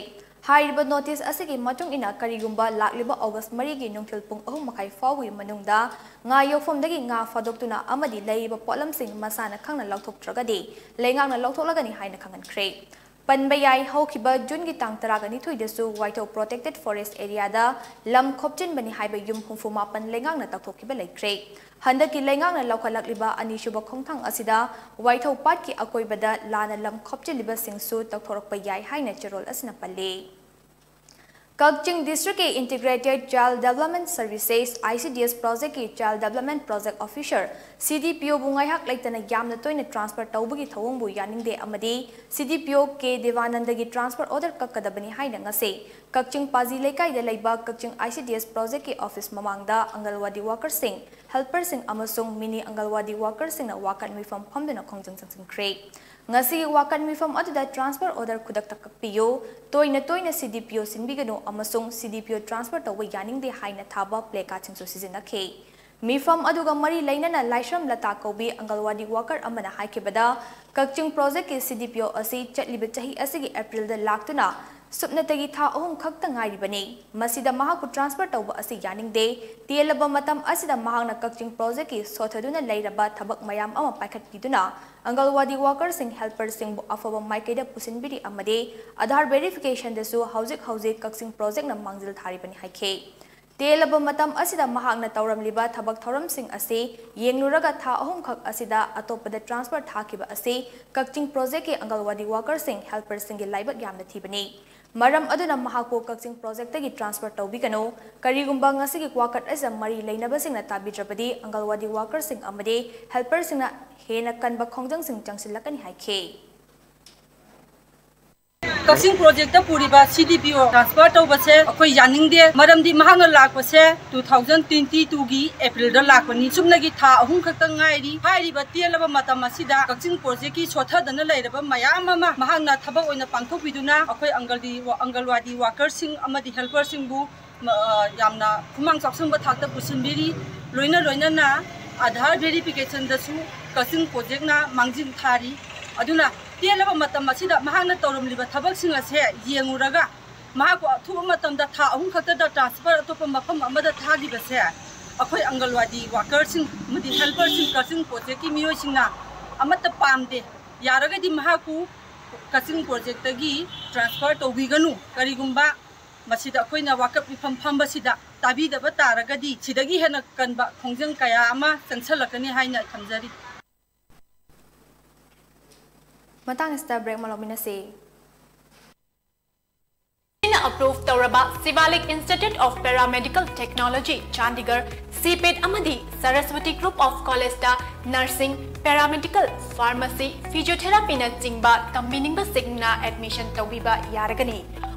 ꯍꯥꯏꯔꯤꯕ ꯅꯣꯇꯤꯁ ꯑꯁꯤꯒꯤ ꯃꯇꯨꯡ ꯏꯟꯅ, ꯀꯔꯤꯒꯨꯝꯕ ꯂꯥꯛꯂꯤꯕ ꯑꯣꯒꯁ ꯃꯔꯤꯒꯤ ꯅꯨꯡꯊꯤꯜ ꯄꯨꯡ ꯑꯍꯨꯝ ꯃꯈꯥꯏ ꯐꯥꯎꯕꯒꯤ ꯃꯅꯨꯡꯗ ꯉꯥ ꯌꯣꯛꯐꯝꯗꯒꯤ ꯉꯥ ꯐꯥꯗꯣꯛꯇꯨꯅ ꯑꯃꯗꯤ ꯂꯩꯔꯤꯕ ꯄꯣꯠꯂꯝꯁꯤꯡ ꯃꯁꯥꯅ ꯈꯪꯅ ꯂꯧꯊꯣꯛꯇ꯭ꯔꯒꯗꯤ ꯂꯩꯉꯥꯛꯅ ꯂꯧꯊꯣꯛꯂꯒꯅꯤ ꯍꯥꯏꯅ ꯈꯪꯍꯟꯈ꯭ꯔꯦ꯫ ꯄꯟꯕ ꯌꯥꯏ, ꯍꯧꯈꯤꯕ ꯖꯨꯟꯒꯤ ꯇꯥꯡ ꯇꯔꯥꯒ ꯅꯤꯊꯣꯏꯗꯁꯨ ꯋꯥꯏꯊꯧ ꯄ꯭ꯔꯣꯇꯦꯛꯇꯦꯗ ꯐꯣꯔꯦꯁ ꯑꯦꯔꯤꯌꯥꯗ ꯂꯝ ꯈꯣꯞꯆꯤꯟꯕꯅꯤ ꯍꯥꯏꯕ ꯌꯨꯝ ꯍꯨꯝꯐꯨ ꯃꯥꯄꯟ ꯂꯩꯉꯥꯛꯅ ꯇꯧꯊꯣꯛꯈꯤꯕ ꯂꯩꯈ꯭ꯔꯦ꯫ ꯍꯟꯗꯛꯀꯤ ꯂꯩꯉꯥꯛꯅ ꯂꯧꯈꯠꯂꯛꯂꯤꯕ ꯑꯅꯤꯁꯨꯕ ꯈꯣꯡꯊꯥꯡ ꯑꯁꯤꯗ ꯋꯥꯏꯊꯧ ꯄꯥꯠꯀꯤ ꯑꯀꯣꯏꯕꯗ ꯂꯥꯟꯅ ꯂꯝ ꯈꯣꯞꯆꯤꯜꯂꯤꯕꯁꯤꯡꯁꯨ ꯇꯧꯊꯣꯔꯛꯄ ꯌꯥꯏ ꯍꯥꯏꯅ ꯆꯦꯔꯣꯜ ꯑꯁꯤꯅ ꯄꯜꯂꯤ꯫ ꯀꯛꯆꯤꯡ ꯗꯤꯁꯇ꯭ꯔꯤꯛꯀꯤ integrated child development services, I C D S, ꯄ꯭ꯔꯣꯖꯦꯛꯀꯤ child development project officer, C D ꯄꯤ ꯑꯣꯕꯨ ꯉꯥꯏꯍꯥꯛ ꯂꯩꯇꯅ ꯌꯥꯝꯅ ꯇꯣꯏꯅ ꯇ꯭ꯔꯥꯟꯁꯐꯔ ꯇꯧꯕꯒꯤ ꯊꯧꯑꯣꯡꯕꯨ ꯌꯥꯅꯤꯡꯗꯦ ꯑꯃꯗꯤ ꯁꯤ ꯗꯤ ꯄꯤ ꯑꯣ ꯀꯦ ꯗꯦꯕꯥꯅꯟꯗꯒꯤ ꯇ꯭ꯔꯥꯟꯁꯐꯔ ꯑꯣꯔꯗꯔ ꯀꯛꯀꯗꯕꯅꯤ ꯍꯥꯏꯅ ꯉꯁꯤ ꯀꯛꯆꯤꯡ ꯄꯥꯖꯤ ꯂꯩꯀꯥꯏꯗ ꯂꯩꯕ ꯀꯛꯆꯤꯡ ꯑꯥꯏ ꯁꯤ ꯗꯤ ꯑꯦꯁ ꯄ꯭ꯔꯣꯖꯦꯛꯀꯤ ꯑꯣꯐꯤꯁ ꯃꯃꯥꯡꯗ ꯑꯪꯒꯜꯋꯥꯗꯤ ꯋꯥꯀꯔꯁꯤꯡ, ꯍꯦꯜꯄꯔꯁꯤꯡ ꯑꯃꯁꯨꯡ ꯃꯤꯅꯤ ꯑꯪꯒꯜꯋꯥꯗꯤ ꯋꯥꯀꯔꯁꯤꯡꯅ ꯋꯥꯀꯠ ꯃꯤꯐꯝ ꯐꯝꯗꯨꯅ ꯈꯣꯡꯖꯪ ꯆꯪꯁꯤꯟꯈ꯭ꯔꯦ꯫ ꯉꯁꯤꯒꯤ ꯋꯥꯀꯠ ꯃꯤꯐꯝ ꯑꯗꯨꯗ ꯇ꯭ꯔꯥꯟꯁꯐꯔ ꯑꯣꯔꯗꯔ ꯈꯨꯗꯛꯇ ꯀꯛꯄꯤꯌꯨ, ꯇꯣꯏꯅ ꯇꯣꯏꯅ ꯁꯤ ꯗꯤ ꯄꯤ ꯑꯣ ꯁꯤꯟꯕꯤꯒꯅꯨ ꯑꯃꯁꯨꯡ ꯁꯤ ꯗꯤ ꯄꯤ ꯑꯣ ꯇ꯭ꯔꯥꯟꯁꯐꯔ ꯇꯧꯕ ꯌꯥꯅꯤꯡꯗꯦ ꯍꯥꯏꯅ ꯊꯥꯕ ꯄ꯭ꯂꯦ ꯀꯥꯔꯗꯁꯤꯡꯁꯨ ꯁꯤꯖꯤꯟꯅꯈꯤ꯫ ꯃꯤꯐꯝ ꯑꯗꯨꯒ ꯃꯔꯤ ꯂꯩꯅꯅ ꯂꯥꯏꯁ꯭ꯔꯝ ꯂꯇꯥ ꯀꯧꯕꯤ ꯑꯪꯒꯜꯋꯥꯗꯤ ꯋꯥꯀꯔ ꯑꯃꯅ ꯍꯥꯏꯈꯤꯕꯗ, ꯀꯛꯆꯤꯡ ꯄ꯭ꯔꯣꯖꯦꯛꯀꯤ ꯁꯤ ꯗꯤ ꯄꯤ ꯑꯣ ꯑꯁꯤ ꯆꯠꯂꯤꯕ ꯆꯍꯤ ꯑꯁꯤꯒꯤ ꯑꯦꯄ꯭ꯔꯤꯜꯗ ꯂꯥꯛꯇꯨꯅ ꯁꯨꯞꯅꯇꯒꯤ ꯊꯥ ꯑꯍꯨꯝ ꯈꯛꯇ ꯉꯥꯏꯔꯤꯕꯅꯤ꯫ ꯃꯁꯤꯗ ꯃꯍꯥꯛꯄꯨ ꯇ꯭ꯔꯥꯟꯁꯐꯔ ꯇꯧꯕ ꯑꯁꯤ ꯌꯥꯅꯤꯡꯗꯦ꯫ ꯇꯦꯜꯂꯕ ꯃꯇꯝ ꯑꯁꯤꯗ ꯃꯍꯥꯛꯅ ꯀꯛꯆꯤꯡ ꯄ꯭ꯔꯣꯖꯦꯛꯀꯤ ꯁꯣꯠꯊꯗꯨꯅ ꯂꯩꯔꯕ ꯊꯕꯛ ꯃꯌꯥꯝ ꯑꯃ ꯄꯥꯏꯈꯠꯄꯤꯗꯨꯅ ꯑꯪꯒꯜꯋꯥꯗꯤ ꯋꯥꯀꯔꯁꯤꯡ, ꯍꯦꯜꯄꯔꯁꯤꯡꯕꯨ ꯑꯐꯕ ꯃꯥꯏꯀꯩꯗ ꯄꯨꯁꯤꯟꯕꯤꯔꯤ ꯑꯃꯗꯤ ꯑꯥꯙꯥꯔ ꯚꯦꯔꯤꯐꯤꯀꯦꯁꯟꯗꯁꯨ ꯍꯧꯖꯤꯛ ꯍꯧꯖꯤꯛ ꯀꯛꯆꯤꯡ ꯄ꯭ꯔꯣꯖꯦꯛꯅ ꯃꯥꯡꯖꯤꯜ ꯊꯥꯔꯤꯕꯅꯤ ꯍꯥꯏꯈꯤ꯫ ꯇꯦꯜꯂꯕ ꯃꯇꯝ ꯑꯁꯤꯗ ꯃꯍꯥꯛꯅ ꯇꯧꯔꯝꯂꯤꯕ ꯊꯕꯛ ꯊꯧꯔꯝꯁꯤꯡ ꯑꯁꯤ ꯌꯦꯡꯂꯨꯔꯒ ꯊꯥ ꯑꯍꯨꯝꯈꯛ ꯑꯁꯤꯗ ꯑꯇꯣꯞꯄꯗ ꯇ꯭ꯔꯥꯟꯁꯐꯔ ꯊꯥꯈꯤꯕ ꯑꯁꯤ ꯀꯛꯆꯤꯡ ꯄ꯭ꯔꯣꯖꯦꯛꯀꯤ ꯑꯪꯒꯜꯋꯥꯗꯤ ꯋꯥꯀꯔꯁꯤꯡ, ꯍꯦꯜꯄꯔꯁꯤꯡꯒꯤ ꯂꯥꯏꯕꯛ ꯌꯥꯝꯅ ꯊꯤꯕꯅꯤ꯫ ꯃꯔꯝ ꯑꯗꯨꯅ ꯃꯍꯥꯛꯄꯨ ꯀꯛꯆꯤꯡ ꯄ꯭ꯔꯣꯖꯦꯛꯇꯒꯤ ꯇ꯭ꯔꯥꯟꯁꯐꯔ ꯇꯧꯕꯤꯒꯅꯨ꯫ ꯀꯔꯤꯒꯨꯝꯕ ꯉꯁꯤꯒꯤ ꯋꯥꯀꯠ ꯑꯁꯤꯗ ꯃꯔꯤ ꯂꯩꯅꯕꯁꯤꯡꯅ ꯇꯥꯕꯤꯗ꯭ꯔꯕꯗꯤ ꯑꯪꯒꯜꯋꯥꯗꯤ ꯋꯥꯀꯔꯁꯤꯡ ꯑꯃꯗꯤ ꯍꯦꯜꯄꯔꯁꯤꯡꯅ ꯍꯦꯟꯅ ꯀꯟꯕ ꯈꯣꯡꯖꯪꯁꯤꯡ ꯆꯪꯁꯤꯜꯂꯛꯀꯅꯤ ꯍꯥꯏꯈꯤ꯫ ꯀꯛꯆꯤꯡ ꯄ꯭ꯔꯣꯖꯦꯛꯇ ꯄꯨꯔꯤꯕ ꯁꯤ ꯗꯤ ꯄꯤ ꯑꯣ ꯇ꯭ꯔꯥꯟꯁꯐꯔ ꯇꯧꯕꯁꯦ ꯑꯩꯈꯣꯏ ꯌꯥꯅꯤꯡꯗꯦ꯫ ꯃꯔꯝꯗꯤ ꯃꯍꯥꯛꯅ ꯂꯥꯛꯄꯁꯦ ꯇꯨ ꯊꯥꯎꯖꯟ ꯇ꯭ꯋꯦꯟꯇꯤ ꯇꯨꯒꯤ ꯑꯦꯄ꯭ꯔꯤꯜꯗ ꯂꯥꯛꯄꯅꯤ꯫ ꯆꯨꯝꯅꯒꯤ ꯊꯥ ꯑꯍꯨꯝ ꯈꯛꯇ ꯉꯥꯏꯔꯤ꯫ ꯍꯥꯏꯔꯤꯕ ꯇꯦꯜꯂꯕ ꯃꯇꯝ ꯑꯁꯤꯗ ꯀꯛꯆꯤꯡ ꯄ꯭ꯔꯣꯖꯦꯛꯀꯤ ꯁꯣꯊꯗꯅ ꯂꯩꯔꯕ ꯃꯌꯥꯝ ꯑꯃ ꯃꯍꯥꯛꯅ ꯊꯕꯛ ꯑꯣꯏꯅ ꯄꯥꯡꯊꯣꯛꯄꯤꯗꯨꯅ ꯑꯩꯈꯣꯏ ꯑꯪꯒꯜꯗꯤ-, ꯑꯪꯒꯜꯋꯥꯗꯤ ꯋꯥꯀꯔꯁꯤꯡ ꯑꯃꯗꯤ ꯍꯦꯜꯄꯔꯁꯤꯡꯕꯨ ꯃ-, ꯑ, ꯌꯥꯝꯅ ꯈꯨꯃꯥꯡ ꯆꯥꯎꯁꯤꯟꯕ ꯊꯥꯛꯇ ꯄꯨꯁꯤꯟꯕꯤꯔꯤ꯫ ꯂꯣꯏꯅ ꯂꯣꯏꯅꯅ ꯑꯥꯙꯥꯔ ꯚꯦꯔꯤꯐꯤꯀꯦꯁꯟꯗꯁꯨ ꯀꯛꯆꯤꯡ ꯄ꯭ꯔꯣꯖꯦꯛꯅ ꯃꯥꯡꯖꯤꯜ ꯊꯥꯔꯤ꯫ ꯑꯗꯨꯅ ꯇꯦꯜꯂꯕ ꯃꯇꯝ ꯑꯁꯤꯗ ꯃꯍꯥꯛꯅ ꯇꯧꯔꯝꯂꯤꯕ ꯊꯕꯛꯁꯤꯡ ꯑꯁꯦ ꯌꯦꯡꯉꯨꯔꯒ ꯃꯍꯥꯛꯄꯨ ꯑꯊꯨꯕ ꯃꯇꯝꯗ ꯊꯥ ꯑꯍꯨꯝ ꯈꯛꯇꯗ ꯇ꯭ꯔꯥꯟꯁꯐꯔ ꯑꯇꯣꯞꯄ ꯃꯐꯝ ꯑꯃꯗ ꯊꯥꯈꯤꯕꯁꯦ ꯑꯩꯈꯣꯏ ꯑꯪꯒꯜꯋꯥꯗꯤ ꯋꯥꯀꯔꯁꯤꯡ ꯑꯃꯗꯤ ꯍꯦꯜꯄꯔꯁꯤꯡ ꯀꯛꯆꯤꯡ ꯄ꯭ꯔꯣꯖꯦꯛꯀꯤ ꯃꯤꯑꯣꯏꯁꯤꯡꯅ ꯑꯃꯠꯇ ꯄꯥꯝꯗꯦ꯫ ꯌꯥꯔꯒꯗꯤ ꯃꯍꯥꯛꯄꯨ ꯀꯛꯆꯤꯡ ꯄ꯭ꯔꯣꯖꯦꯛꯇꯒꯤ ꯇ꯭ꯔꯥꯟꯁꯐꯔ ꯇꯧꯕꯤꯒꯅꯨ꯫ ꯀꯔꯤꯒꯨꯝꯕ ꯃꯁꯤꯗ ꯑꯩꯈꯣꯏꯅ ꯋꯥꯀꯠ ꯃꯤꯐꯝ ꯐꯝꯕꯁꯤꯗ ꯇꯥꯕꯤꯗꯕ ꯇꯥꯔꯒꯗꯤ ꯁꯤꯗꯒꯤ ꯍꯦꯟꯅ ꯀꯟꯕ ꯈꯣꯡꯖꯪ ꯀꯌꯥ ꯑꯃ ꯆꯪꯁꯜꯂꯛꯀꯅꯤ ꯍꯥꯏꯅ ꯊꯝꯖꯔꯤ꯫ ꯃꯇꯥꯡ ꯑꯁꯤꯗ ꯕ꯭ꯔꯦꯛ ꯑꯃ ꯂꯧꯃꯤꯟꯅꯁꯤ꯫ ꯑꯩꯅ ꯑꯦꯄ꯭ꯔꯨꯚ ꯇꯧꯔꯕ Shivalik Institute of Paramedical Technology, Chandigarh, CIPET ꯑꯃꯗꯤ Saraswati Group of Collegeꯇ nursing, paramedical, pharmacy, physiotherapyꯅꯆꯤꯡꯕ ꯇꯝꯕꯤꯅꯤꯡꯕꯁꯤꯡꯅ admission ꯇꯧꯕꯤꯕ ꯌꯥꯔꯒꯅꯤ꯫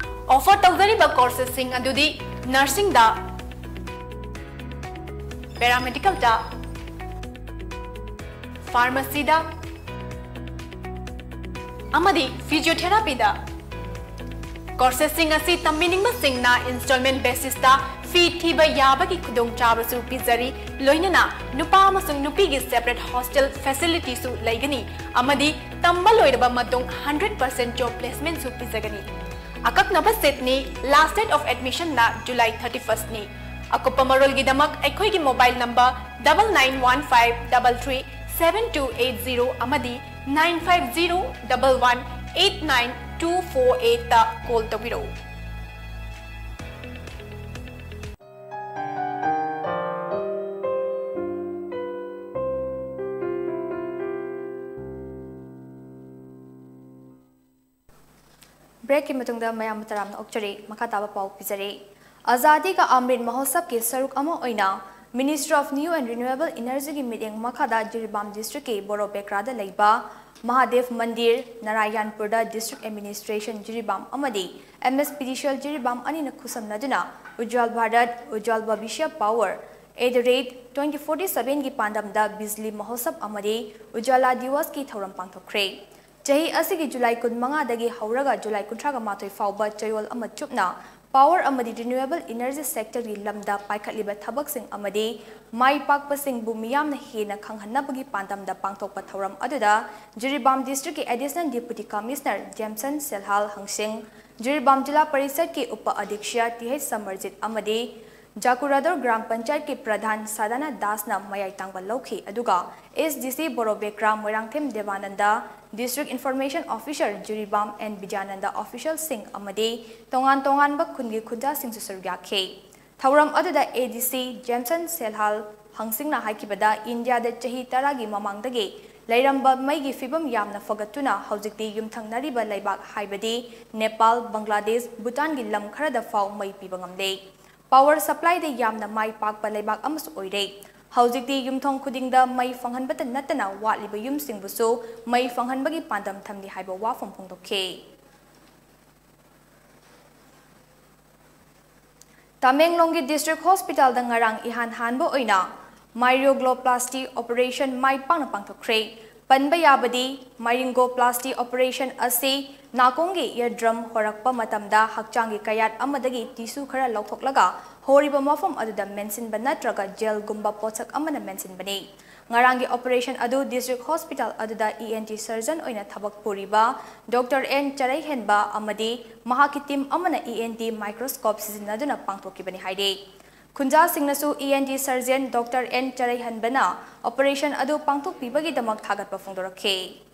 Offer ꯇꯧꯖꯔꯤꯕ courseꯁꯤꯡ ꯑꯗꯨꯗꯤ nursingꯗ, paramedicalꯗ, pharmacyꯗ ꯑꯃꯗꯤ physiotherapyꯗ꯫ Coursesꯁꯤꯡ ꯑꯁꯤ ꯇꯝꯕꯤꯅꯤꯡꯕꯁꯤꯡꯅ installment basisꯇ fee ꯊꯤꯕ ꯌꯥꯕꯒꯤ ꯈꯨꯗꯣꯡꯆꯥꯕꯁꯨ ꯄꯤꯖꯔꯤ, ꯂꯣꯏꯅꯅ ꯅꯨꯄꯥ ꯑꯃꯁꯨꯡ ꯅꯨꯄꯤꯒꯤ separate hostel facilityꯁꯨ ꯂꯩꯒꯅꯤ ꯑꯃꯗꯤ ꯇꯝꯕ ꯂꯣꯏꯔꯕ ꯃꯇꯨꯡ hundred percent job placementꯁꯨ ꯄꯤꯖꯒꯅꯤ꯫ ꯑꯀꯛꯅꯕ seatꯅꯤ꯫ Last date of admissionꯅ July thirty firstꯅꯤ꯫ ꯑꯀꯨꯞꯄ ꯃꯔꯣꯜꯒꯤꯗꯃꯛ ꯑꯩꯈꯣꯏꯒꯤ mobile number double nine one five double three seven two eight zero ꯑꯃꯗꯤ nine five zero double one eight nine two four eightꯇ call ꯇꯧꯕꯤꯔꯛꯎ꯫ ꯕ꯭ꯔꯦꯛꯀꯤ ꯃꯇꯨꯡꯗ ꯃꯌꯥꯝꯕꯨ ꯇꯔꯥꯝꯅ ꯑꯣꯛꯆꯔꯤ꯫ ꯃꯈꯥ ꯇꯥꯕ ꯄꯥꯎ ꯄꯤꯖꯔꯤ꯫ ꯑꯖꯥꯗꯤ ꯀꯥ ꯑꯃ꯭ꯔꯤꯠ ꯃꯍꯣꯠꯁꯕꯀꯤ ꯁꯔꯨꯛ ꯑꯃ ꯑꯣꯏꯅ Ministry of New and Renewable Energyꯒꯤ ꯃꯤꯠꯌꯦꯡ ꯃꯈꯥꯗ ꯖꯤꯔꯤꯕꯥꯝ districtꯀꯤ ꯕꯣꯔꯣꯕꯦꯀ꯭ꯔꯥꯗ ꯂꯩꯕ ꯃꯍꯥꯗꯦꯕ ꯃꯟꯗꯤꯔ, ꯅꯥꯔꯥꯌꯟꯄꯨꯔꯗ District Administration ꯖꯤꯔꯤꯕꯥꯝ ꯑꯃꯗꯤ MSPDCL ꯖꯤꯔꯤꯕꯥꯝ ꯑꯅꯤꯅ ꯈꯨꯠꯁꯝꯅꯗꯨꯅ Ujjwal Bharat, Ujjwal Bhavishya Power at the rate twenty forty sevenꯒꯤ ꯄꯥꯟꯗꯝꯗ ꯕꯤꯖꯂꯤ ꯃꯍꯣꯠꯁꯕ ꯑꯃꯗꯤ ꯎꯖꯥꯂꯥ ꯗꯤꯋꯁꯀꯤ ꯊꯧꯔꯝ ꯄꯥꯡꯊꯣꯛꯈ꯭ꯔꯦ꯫ ꯆꯍꯤ ꯑꯁꯤꯒꯤ ꯖꯨꯂꯥꯏ ꯀꯨꯟꯃꯉꯥꯗꯒꯤ ꯍꯧꯔꯒ ꯖꯨꯂꯥꯏ ꯀꯨꯟꯊ꯭ꯔꯥꯒ ꯃꯥꯊꯣꯏ ꯐꯥꯎꯕ ꯆꯌꯣꯜ ꯑꯃ ꯆꯨꯞꯅ power ꯑꯃꯗꯤ renewable energy sectorꯒꯤ ꯂꯝꯗ ꯄꯥꯏꯈꯠꯂꯤꯕ ꯊꯕꯛꯁꯤꯡ ꯑꯃꯗꯤ ꯃꯥꯏ ꯄꯥꯛꯄꯁꯤꯡꯕꯨ ꯃꯤꯌꯥꯝꯅ ꯍꯦꯟꯅ ꯈꯪꯍꯟꯅꯕꯒꯤ ꯄꯥꯟꯗꯝꯗ ꯄꯥꯡꯊꯣꯛꯄ ꯊꯧꯔꯝ ꯑꯗꯨꯗ ꯖꯤꯔꯤꯕꯥꯝ districtꯀꯤ Additional Deputy Commissioner Jamson Selhal ꯍꯪꯁꯤꯡ, ꯖꯤꯔꯤꯕꯥꯝ ꯖꯤꯂꯥ ꯄꯔꯤꯁꯗꯀꯤ ꯎꯄ ꯑꯗ꯭ꯌꯛꯁ ꯇꯤ ꯑꯩꯆ ꯁꯃꯔꯖꯤꯠ ꯑꯃꯗꯤ ꯖꯥꯀꯨꯔꯥꯗꯣꯔ ꯒ꯭ꯔꯥꯝ ꯄꯟꯆꯥꯌꯠꯀꯤ ꯄ꯭ꯔꯙꯥꯟ ꯁꯥꯗꯥꯅ ꯗꯥꯁꯅ ꯃꯌꯥꯏ ꯇꯥꯡꯕ ꯂꯧꯈꯤ, ꯑꯗꯨꯒ S D C Borobekra Moirangthem Debanand, District Information Officer Jiribam N Bidyanand officialꯁꯤꯡ ꯑꯃꯗꯤ ꯇꯣꯉꯥꯟ ꯇꯣꯉꯥꯟꯕ ꯈꯨꯟꯒꯤ ꯈꯨꯟꯖꯥꯁꯤꯡꯁꯨ ꯁꯔꯨꯛ ꯌꯥꯈꯤ꯫ ꯊꯧꯔꯝ ꯑꯗꯨꯗ ꯑꯦ ꯗꯤ ꯁꯤ ꯖꯦꯝꯁꯟ ꯁꯦꯜꯍꯥꯜ ꯍꯪꯁꯤꯡꯅ ꯍꯥꯏꯈꯤꯕꯗ, ꯏꯟꯗꯤꯌꯥꯗ ꯆꯍꯤ ꯇꯔꯥꯒꯤ ꯃꯃꯥꯡꯗꯒꯤ ꯂꯩꯔꯝꯕ ꯃꯩꯒꯤ ꯐꯤꯕꯝ ꯌꯥꯝꯅ ꯐꯒꯠꯇꯨꯅ ꯍꯧꯖꯤꯛꯇꯤ ꯌꯨꯝꯊꯪꯅꯔꯤꯕ ꯂꯩꯕꯥꯛ ꯍꯥꯏꯕꯗꯤ ꯅꯦꯄꯥꯜ, ꯕꯪꯒ꯭ꯂꯥꯗꯦꯁ, ꯚꯨꯇꯥꯟꯒꯤ ꯂꯝ ꯈꯔꯗ ꯐꯥꯎ ꯃꯩ ꯄꯤꯕ ꯉꯝꯂꯦ꯫ Power supplyꯗ ꯌꯥꯝꯅ ꯃꯥꯏ ꯄꯥꯛꯄ ꯂꯩꯕꯥꯛ ꯑꯃꯁꯨ ꯑꯣꯏꯔꯦ꯫ ꯍꯧꯖꯤꯛꯇꯤ ꯌꯨꯝꯊꯣꯡ ꯈꯨꯗꯤꯡꯗ ꯃꯩ ꯐꯪꯍꯟꯕꯇ ꯅꯠꯇꯅ ꯋꯥꯠꯂꯤꯕ ꯌꯨꯝꯁꯤꯡꯕꯨꯁꯨ ꯃꯩ ꯐꯪꯍꯟꯕꯒꯤ ꯄꯥꯟꯗꯝ ꯊꯝꯂꯤ ꯍꯥꯏꯕ ꯋꯥꯐꯝ ꯐꯣꯡꯗꯣꯛꯈꯤ꯫ ꯇꯃꯦꯡꯂꯣꯡꯒꯤ District Hospitalꯗ ꯉꯔꯥꯡ ꯏꯍꯥꯟ ꯍꯥꯟꯕ ꯑꯣꯏꯅ Myriagloplasty operation ꯃꯥꯏ ꯄꯥꯛꯅ ꯄꯥꯡꯊꯣꯛꯈ꯭ꯔꯦ꯫ ꯄꯟꯕ ꯌꯥꯕꯗꯤ, Myriagloplasty operation ꯑꯁꯤ ꯅꯥꯀꯣꯡꯒꯤ eardrum ꯍꯣꯔꯛꯄ ꯃꯇꯝꯗ ꯍꯛꯆꯥꯡꯒꯤ ꯀꯌꯥꯠ ꯑꯃꯗꯒꯤ tissue ꯈꯔ ꯂꯧꯊꯣꯛꯂꯒ ꯍꯣꯔꯤꯕ ꯃꯐꯝ ꯑꯗꯨꯗ ꯃꯦꯟꯁꯤꯟꯕ ꯅꯠꯇ꯭ꯔꯒ gel ꯒꯨꯝꯕ ꯄꯣꯠꯁꯛ ꯑꯃꯅ ꯃꯦꯟꯁꯤꯟꯕꯅꯤ꯫ ꯉꯔꯥꯡꯒꯤ operation ꯑꯗꯨ District Hospital ꯑꯗꯨꯗ E N T surgeon ꯑꯣꯏꯅ ꯊꯕꯛ ꯄꯨꯔꯤꯕ Doctor N ꯆꯔꯩꯍꯦꯟꯕ ꯑꯃꯗꯤ ꯃꯍꯥꯛꯀꯤ team ꯑꯃꯅ E N T microscope ꯁꯤꯖꯤꯟꯅꯗꯨꯅ ꯄꯥꯡꯊꯣꯛꯈꯤꯕꯅꯤ ꯍꯥꯏꯔꯤ꯫ ꯈꯨꯟꯖꯥꯁꯤꯡꯅꯁꯨ E N T surgeon Doctor N ꯆꯔꯩꯍꯟꯕꯅ operation ꯑꯗꯨ ꯄꯥꯡꯊꯣꯛꯄꯤꯕꯒꯤꯗꯃꯛ ꯊꯥꯒꯠꯄ ꯐꯣꯡꯗꯣꯔꯛꯈꯤ꯫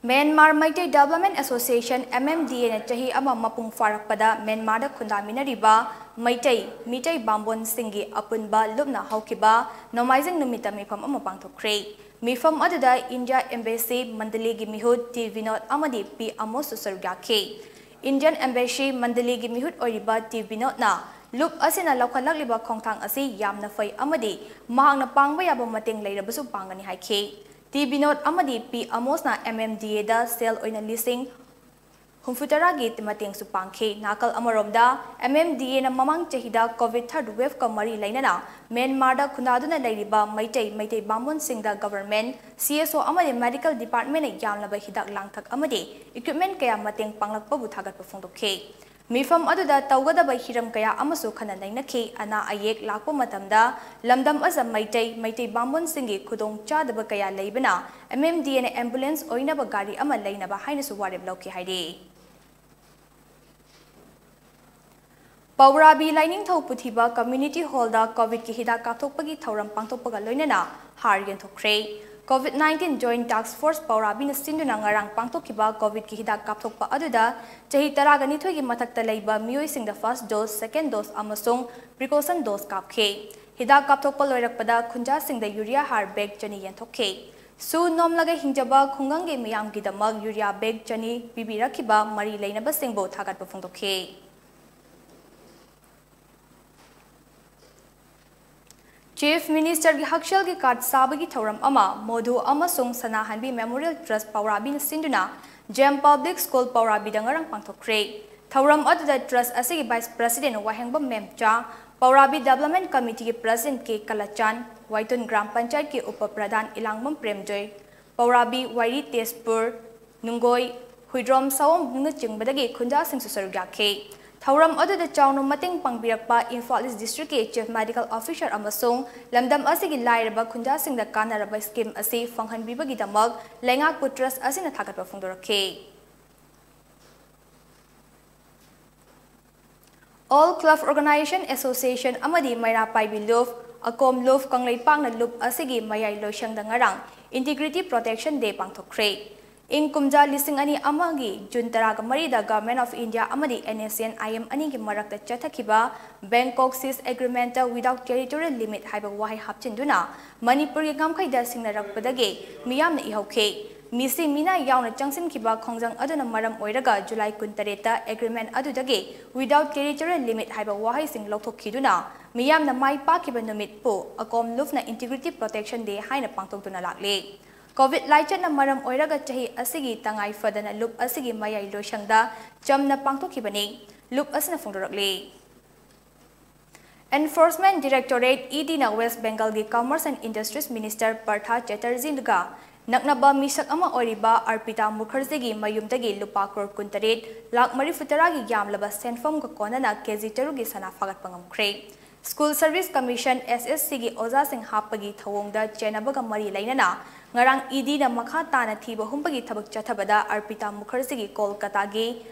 Myanmar Meitei Development Association, M M D Aꯅ ꯆꯍꯤ ꯑꯃ ꯃꯄꯨꯡ ꯐꯥꯔꯛꯄꯗ ꯃ꯭ꯌꯥꯟꯃꯥꯔꯗ ꯈꯨꯟꯗꯥꯃꯤꯟꯅꯔꯤꯕ ꯃꯩꯇꯩ, ꯃꯤꯇꯩ ꯕꯥꯝꯕꯣꯟꯁꯤꯡꯒꯤ ꯑꯄꯨꯟꯕ ꯂꯨꯞꯅ ꯍꯧꯈꯤꯕ ꯅꯣꯡꯃꯥꯏꯖꯤꯡ ꯅꯨꯃꯤꯠꯇ ꯃꯤꯐꯝ ꯑꯃ ꯄꯥꯡꯊꯣꯛꯈ꯭ꯔꯦ꯫ ꯃꯤꯐꯝ ꯑꯗꯨꯗ ꯏꯟꯗꯤꯌꯥ ꯑꯦꯝꯕꯦꯁꯤ ꯃꯟꯗꯂꯤꯒꯤ ꯃꯤꯍꯨꯠ ꯇꯤ ꯕꯤꯅꯣꯗ ꯑꯃꯗꯤ ꯄꯤ ꯑꯃꯣꯁꯁꯨ ꯁꯔꯨꯛ ꯌꯥꯈꯤ꯫ ꯏꯟꯗꯤꯌꯟ ꯑꯦꯝꯕꯦꯁꯤ ꯃꯟꯗꯂꯤꯒꯤ ꯃꯤꯍꯨꯠ ꯑꯣꯏꯔꯤꯕ ꯇꯤ ꯕꯤꯅꯣꯗꯅ ꯂꯨꯞ ꯑꯁꯤꯅ ꯂꯧꯈꯠꯂꯛꯂꯤꯕ ꯈꯣꯡꯊꯥꯡ ꯑꯁꯤ ꯌꯥꯝꯅ ꯐꯩ ꯑꯃꯗꯤ ꯃꯍꯥꯛꯅ ꯄꯥꯡꯕ ꯌꯥꯕ ꯃꯇꯦꯡ ꯂꯩꯔꯕꯁꯨ ꯄꯥꯡꯒꯅꯤ ꯍꯥꯏꯈꯤ꯫ ꯇꯤ ꯕꯤꯅꯣꯗ ꯑꯃꯗꯤ ꯄꯤ ꯑꯃꯣꯁꯅ ꯑꯦꯝ ꯑꯦꯝ ꯗꯤ ꯑꯦꯗ ꯁꯦꯜ ꯑꯣꯏꯅ ꯂꯤꯁꯤꯡ ꯍꯨꯝꯐꯨꯇꯔꯥꯒꯤ ꯃꯇꯦꯡꯁꯨ ꯄꯥꯡꯈꯤ꯫ ꯅꯥꯀꯜ ꯑꯃꯔꯣꯝꯗ, ꯑꯦꯝ ꯑꯦꯝ ꯗꯤ ꯑꯦꯅ ꯃꯃꯥꯡ ꯆꯍꯤꯗ ꯀꯣꯚꯤꯗ ꯊꯥꯔꯗ ꯋꯦꯚꯀ ꯃꯔꯤ ꯂꯩꯅꯅ ꯃ꯭ꯌꯥꯟꯃꯥꯔꯗ ꯈꯨꯟꯗꯥꯗꯨꯅ ꯂꯩꯔꯤꯕ Meitei, Meitei ꯕꯥꯝꯕꯣꯟꯁꯤꯡꯗ government, C S ꯑꯣ ꯑꯃꯗꯤ ꯃꯦꯗꯤꯀꯦꯜ ꯗꯤꯄꯥꯔꯠꯃꯦꯟꯠꯅ ꯌꯥꯝꯂꯕ ꯍꯤꯗꯥꯛ ꯂꯥꯡꯊꯛ ꯑꯃꯗꯤ ꯏꯀ꯭ꯋꯤꯞꯃꯦꯟꯠ ꯀꯌꯥ ꯃꯇꯦꯡ ꯄꯥꯡꯂꯛꯄꯕꯨ ꯊꯥꯒꯠꯄ ꯐꯣꯡꯗꯣꯛꯈꯤ꯫ ꯃꯤꯐꯝ ꯑꯗꯨꯗ ꯇꯧꯒꯗꯕ ꯍꯤꯔꯝ ꯀꯌꯥ ꯑꯃꯁꯨ ꯈꯟꯅ ꯅꯩꯅꯈꯤ꯫ ꯑꯅꯥ ꯑꯌꯦꯛ ꯂꯥꯛꯄ ꯃꯇꯝꯗ ꯂꯝꯗꯝ ꯑꯁꯤꯗ ꯃꯩꯇꯩ, ꯃꯩꯇꯩ ꯕꯥꯝꯕꯣꯟꯁꯤꯡꯒꯤ ꯈꯨꯗꯣꯡ ꯆꯥꯗꯕ ꯀꯌꯥ ꯂꯩꯕꯅ ꯑꯦꯝ ꯑꯦꯝ ꯗꯤ ꯑꯦꯅ ꯑꯦꯝꯕꯨꯂꯦꯟꯁ ꯑꯣꯏꯅꯕ ꯒꯥꯔꯤ ꯑꯃ ꯂꯩꯅꯕ ꯍꯥꯏꯅꯁꯨ ꯋꯥꯔꯦꯞ ꯂꯧꯈꯤ ꯍꯥꯏꯔꯤ꯫ ꯄꯧꯔꯥꯕꯤ ꯂꯥꯏꯅꯤꯡꯊꯧ ꯄꯨꯊꯤꯕ ꯀꯝꯃ꯭ꯌꯨꯅꯤꯇꯤ ꯍꯣꯜꯗ ꯀꯣꯚꯤꯗꯀꯤ ꯍꯤꯗꯥꯛ ꯀꯥꯞꯊꯣꯛꯄꯒꯤ ꯊꯧꯔꯝ ꯄꯥꯡꯊꯣꯛꯄꯒ ꯂꯣꯏꯅꯅ ꯍꯥꯔ ꯌꯦꯟꯊꯣꯛꯈ꯭ꯔꯦ꯫ ꯀꯣꯚꯤꯗ ꯅꯥꯏꯟꯇꯤꯟ ꯖꯣꯏꯟꯠ ꯇꯥꯛꯁ ꯐꯣꯔꯁ ꯄꯧꯔꯥꯕꯤꯅ ꯁꯤꯟꯗꯨꯅ ꯉꯔꯥꯡ ꯄꯥꯡꯊꯣꯛꯈꯤꯕ ꯀꯣꯚꯤꯗꯀꯤ ꯍꯤꯗꯥꯛ ꯀꯥꯞꯊꯣꯛꯄ ꯑꯗꯨꯗ ꯆꯍꯤ ꯇꯔꯥꯒ ꯅꯤꯊꯣꯏꯒꯤ ꯃꯊꯛꯇ ꯂꯩꯕ ꯃꯤꯑꯣꯏꯁꯤꯡꯗ ꯐꯥꯔꯁ ꯗꯣꯁ, ꯁꯦꯀꯦꯟ ꯗꯣꯁ ꯑꯃꯁꯨꯡ ꯄ꯭ꯔꯤꯀꯣꯁꯟ ꯗꯣꯁ ꯀꯥꯞꯈꯤ꯫ ꯍꯤꯗꯥꯛ ꯀꯥꯞꯊꯣꯛꯄ ꯂꯣꯏꯔꯛꯄꯗ ꯈꯨꯟꯖꯥꯁꯤꯡꯗ ꯌꯨꯔꯤꯌꯥ ꯍꯥꯔ ꯕꯦꯒ ꯆꯅꯤ ꯌꯦꯟꯊꯣꯛꯈꯤ꯫ ꯁꯨ ꯅꯣꯝꯂꯒ ꯍꯤꯡꯖꯕ ꯈꯨꯡꯒꯪꯒꯤ ꯃꯤꯌꯥꯝꯒꯤꯗꯃꯛ ꯌꯨꯔꯤꯌꯥ ꯕꯦꯒ ꯆꯅꯤ ꯄꯤꯕꯤꯔꯛꯈꯤꯕ ꯃꯔꯤ ꯂꯩꯅꯕꯁꯤꯡꯕꯨ ꯊꯥꯒꯠꯄ ꯐꯣꯡꯗꯣꯛꯈꯤ꯫ ꯆꯤꯐ ꯃꯤꯅꯤꯁꯇꯔꯒꯤ ꯍꯛꯁꯦꯜꯒꯤ ꯀꯥꯔꯗ ꯁꯥꯕꯒꯤ ꯊꯧꯔꯝ ꯑꯃ ꯃꯣꯙꯨ ꯑꯃꯁꯨꯡ ꯁꯅꯥꯍꯟꯕꯤ ꯃꯦꯃꯣꯔꯤꯌꯦꯜ ꯇ꯭ꯔꯁ ꯄꯧꯔꯥꯕꯤꯅ ꯁꯤꯟꯗꯨꯅ ꯖꯦꯝ ꯄꯕ꯭ꯂꯤꯛ ꯁ꯭ꯀꯨꯜ ꯄꯧꯔꯥꯕꯤꯗ ꯉꯔꯥꯡ ꯄꯥꯡꯊꯣꯛꯈ꯭ꯔꯦ꯫ ꯊꯧꯔꯝ ꯑꯗꯨꯗ ꯇ꯭ꯔꯁ ꯑꯁꯤꯒꯤ ꯚꯥꯏꯁ ꯄ꯭ꯔꯁꯤꯗꯦꯟꯠ ꯋꯥꯍꯦꯡꯕꯝ ꯃꯦꯝꯆꯥ, ꯄꯧꯔꯥꯕꯤ ꯗꯦꯕꯂꯞꯃꯦꯟꯠ ꯀꯃꯤꯇꯤꯒꯤ ꯄ꯭ꯔꯁꯤꯗꯦꯟꯠ ꯀꯦ ꯀꯂꯆꯥꯟ, ꯋꯥꯏꯇꯨꯟ ꯒ꯭ꯔꯥꯝ ꯄꯟꯆꯥꯌꯠꯀꯤ ꯎꯄ ꯄ꯭ꯔꯙꯥꯟ ꯏꯂꯥꯡꯕꯝ ꯄ꯭ꯔꯦꯝꯖꯣꯏ, ꯄꯧꯔꯥꯕꯤ, ꯋꯥꯏꯔꯤ, ꯇꯦꯖꯄꯨꯔ, ꯅꯨꯡꯒꯣꯏ, ꯍꯨꯏꯗ꯭ꯔꯣꯝ, ꯁꯑꯣꯝꯕꯨꯡꯅꯆꯤꯡꯕꯗꯒꯤ ꯈꯨꯟꯖꯥꯁꯤꯡꯁꯨ ꯁꯔꯨꯛ ꯌꯥꯈꯤ꯫ ꯊꯧꯔꯝ ꯑꯗꯨꯗ ꯆꯥꯎꯅ ꯃꯇꯦꯡ ꯄꯥꯡꯕꯤꯔꯛꯄ ꯏꯝꯐꯥꯜ ꯏꯁ ꯗꯤꯁꯇ꯭ꯔꯤꯛꯀꯤ ꯆꯤꯐ ꯃꯦꯗꯤꯀꯦꯜ ꯑꯣꯐꯤꯁꯔ ꯑꯃꯁꯨꯡ ꯂꯝꯗꯝ ꯑꯁꯤꯒꯤ ꯂꯥꯏꯔꯕ ꯈꯨꯟꯖꯥꯁꯤꯡꯗ ꯀꯥꯟꯅꯔꯕ ꯁ꯭ꯀꯤꯝ ꯑꯁꯤ ꯐꯪꯍꯟꯕꯤꯕꯒꯤꯗꯃꯛ ꯂꯩꯉꯥꯛꯄꯨ ꯇ꯭ꯔꯁ ꯑꯁꯤꯅ ꯊꯥꯒꯠꯄ ꯐꯣꯡꯗꯣꯔꯛꯈꯤ꯫ ꯑꯣꯜ ꯀ꯭ꯂꯕ ꯑꯣꯔꯒꯅꯥꯏꯖꯦꯁꯟ ꯑꯦꯁꯣꯁꯤꯌꯦꯁꯟ ꯑꯃꯗꯤ ꯃꯩꯔꯥ ꯄꯥꯏꯕꯤ ꯂꯨꯞ, ꯑꯀꯣꯝ ꯂꯨꯞ, ꯀꯪꯂꯩꯄꯥꯛꯅ ꯂꯨꯞ ꯑꯁꯤꯒꯤ ꯃꯌꯥꯏ ꯂꯣꯏꯁꯪꯗ ꯉꯔꯥꯡ ꯏꯟꯇꯤꯒ꯭ꯔꯤꯇꯤ ꯄ꯭ꯔꯣꯇꯦꯛꯁꯟ ꯗꯦ ꯄꯥꯡꯊꯣꯛꯈ꯭ꯔꯦ꯫ ꯏꯪ ꯀꯨꯝꯖꯥ ꯂꯤꯁꯤꯡ ꯑꯅꯤ ꯑꯃꯒꯤ ꯖꯨꯟ ꯇꯔꯥꯒ ꯃꯔꯤꯗ Government of India ꯑꯃꯗꯤ NSCN-IM ꯑꯅꯤꯒꯤ ꯃꯔꯛꯇ ꯆꯠꯊꯈꯤꯕ Bangkok Cease Agreement-ꯇ without territorial limit ꯍꯥꯏꯕ ꯋꯥꯍꯩ ꯍꯥꯞꯆꯤꯟꯗꯨꯅ ꯃꯅꯤꯄꯨꯔꯒꯤ ꯉꯝꯈꯩꯗ ꯁꯤꯡꯅꯔꯛꯄꯗꯒꯤ ꯃꯤꯌꯥꯝꯅ ꯏꯍꯧꯈꯤ꯫ ꯃꯤꯁꯤ ꯃꯤꯅꯥ ꯌꯥꯎꯅ ꯆꯪꯁꯤꯟꯈꯤꯕ ꯈꯣꯡꯖꯪ ꯑꯗꯨꯅ ꯃꯔꯝ ꯑꯣꯏꯔꯒ ꯖꯨꯂꯥꯏ ꯀꯨꯟꯇꯔꯦꯠꯇ agreement ꯑꯗꯨꯗꯒꯤ without territorial limit ꯍꯥꯏꯕ ꯋꯥꯍꯩꯁꯤꯡ ꯂꯧꯊꯣꯛꯈꯤꯗꯨꯅ ꯃꯤꯌꯥꯝꯅ ꯃꯥꯏ ꯄꯥꯛꯈꯤꯕ ꯅꯨꯃꯤꯠꯄꯨ ꯑꯀꯣꯝ ꯂꯨꯞꯅ Integrity Protection Day ꯍꯥꯏꯅ ꯄꯥꯡꯊꯣꯛꯇꯨꯅ ꯂꯥꯛꯂꯤ꯫ COVID ꯂꯥꯏꯆꯠꯅ ꯃꯔꯝ ꯑꯣꯏꯔꯒ ꯆꯍꯤ ꯑꯁꯤꯒꯤ ꯇꯉꯥꯏ ꯐꯗꯅ ꯂꯨꯞ ꯑꯁꯤꯒꯤ ꯃꯌꯥꯏ ꯂꯣꯏꯁꯪꯗ ꯆꯝꯅ ꯄꯥꯡꯊꯣꯛꯈꯤꯕꯅꯤ꯫ ꯂꯨꯞ ꯑꯁꯤꯅ ꯐꯣꯡꯗꯣꯔꯛꯂꯤ꯫ Enforcement Directorate, ED-ꯅ West Bengal-ꯒꯤ Commerce and Industries Minister Partha Chatterjee-ꯒ ꯅꯛꯅꯕ ꯃꯤꯁꯛ ꯑꯃ ꯑꯣꯏꯔꯤꯕ ꯑꯔꯄꯤꯇꯥ ꯃꯨꯈꯔꯖꯤꯒꯤ ꯃꯌꯨꯝꯗꯒꯤ ꯂꯨꯄꯥ ꯀ꯭ꯔꯣꯔ ꯀꯨꯟꯇꯔꯦꯠ ꯂꯥꯈ ꯃꯔꯤꯐꯨꯇꯔꯥꯒꯤ ꯌꯥꯝꯂꯕ ꯁꯦꯟꯐꯝꯒ ꯀꯣꯟꯅꯅ ꯀꯦꯖꯤ ꯇꯔꯨꯛꯀꯤ ꯁꯅꯥ ꯐꯥꯒꯠꯄ ꯉꯝꯈ꯭ꯔꯦ꯫ School Service Commission, SSC-ꯒꯤ ꯑꯣꯖꯥꯁꯤꯡ ꯍꯥꯞꯄꯒꯤ ꯊꯧꯑꯣꯡꯗ ꯆꯦꯟꯅꯕꯒ ꯃꯔꯤ ꯂꯩꯅꯅ ꯉꯔꯥꯡ ED-ꯅ ꯃꯈꯥ ꯇꯥꯅ ꯊꯤꯕ ꯍꯨꯝꯕꯒꯤ ꯊꯕꯛ ꯆꯠꯊꯕꯗ ꯑꯔꯄꯤꯇꯥ ꯃꯨꯈꯔꯖꯤꯒꯤ ꯀꯣꯜꯀꯇꯥꯒꯤ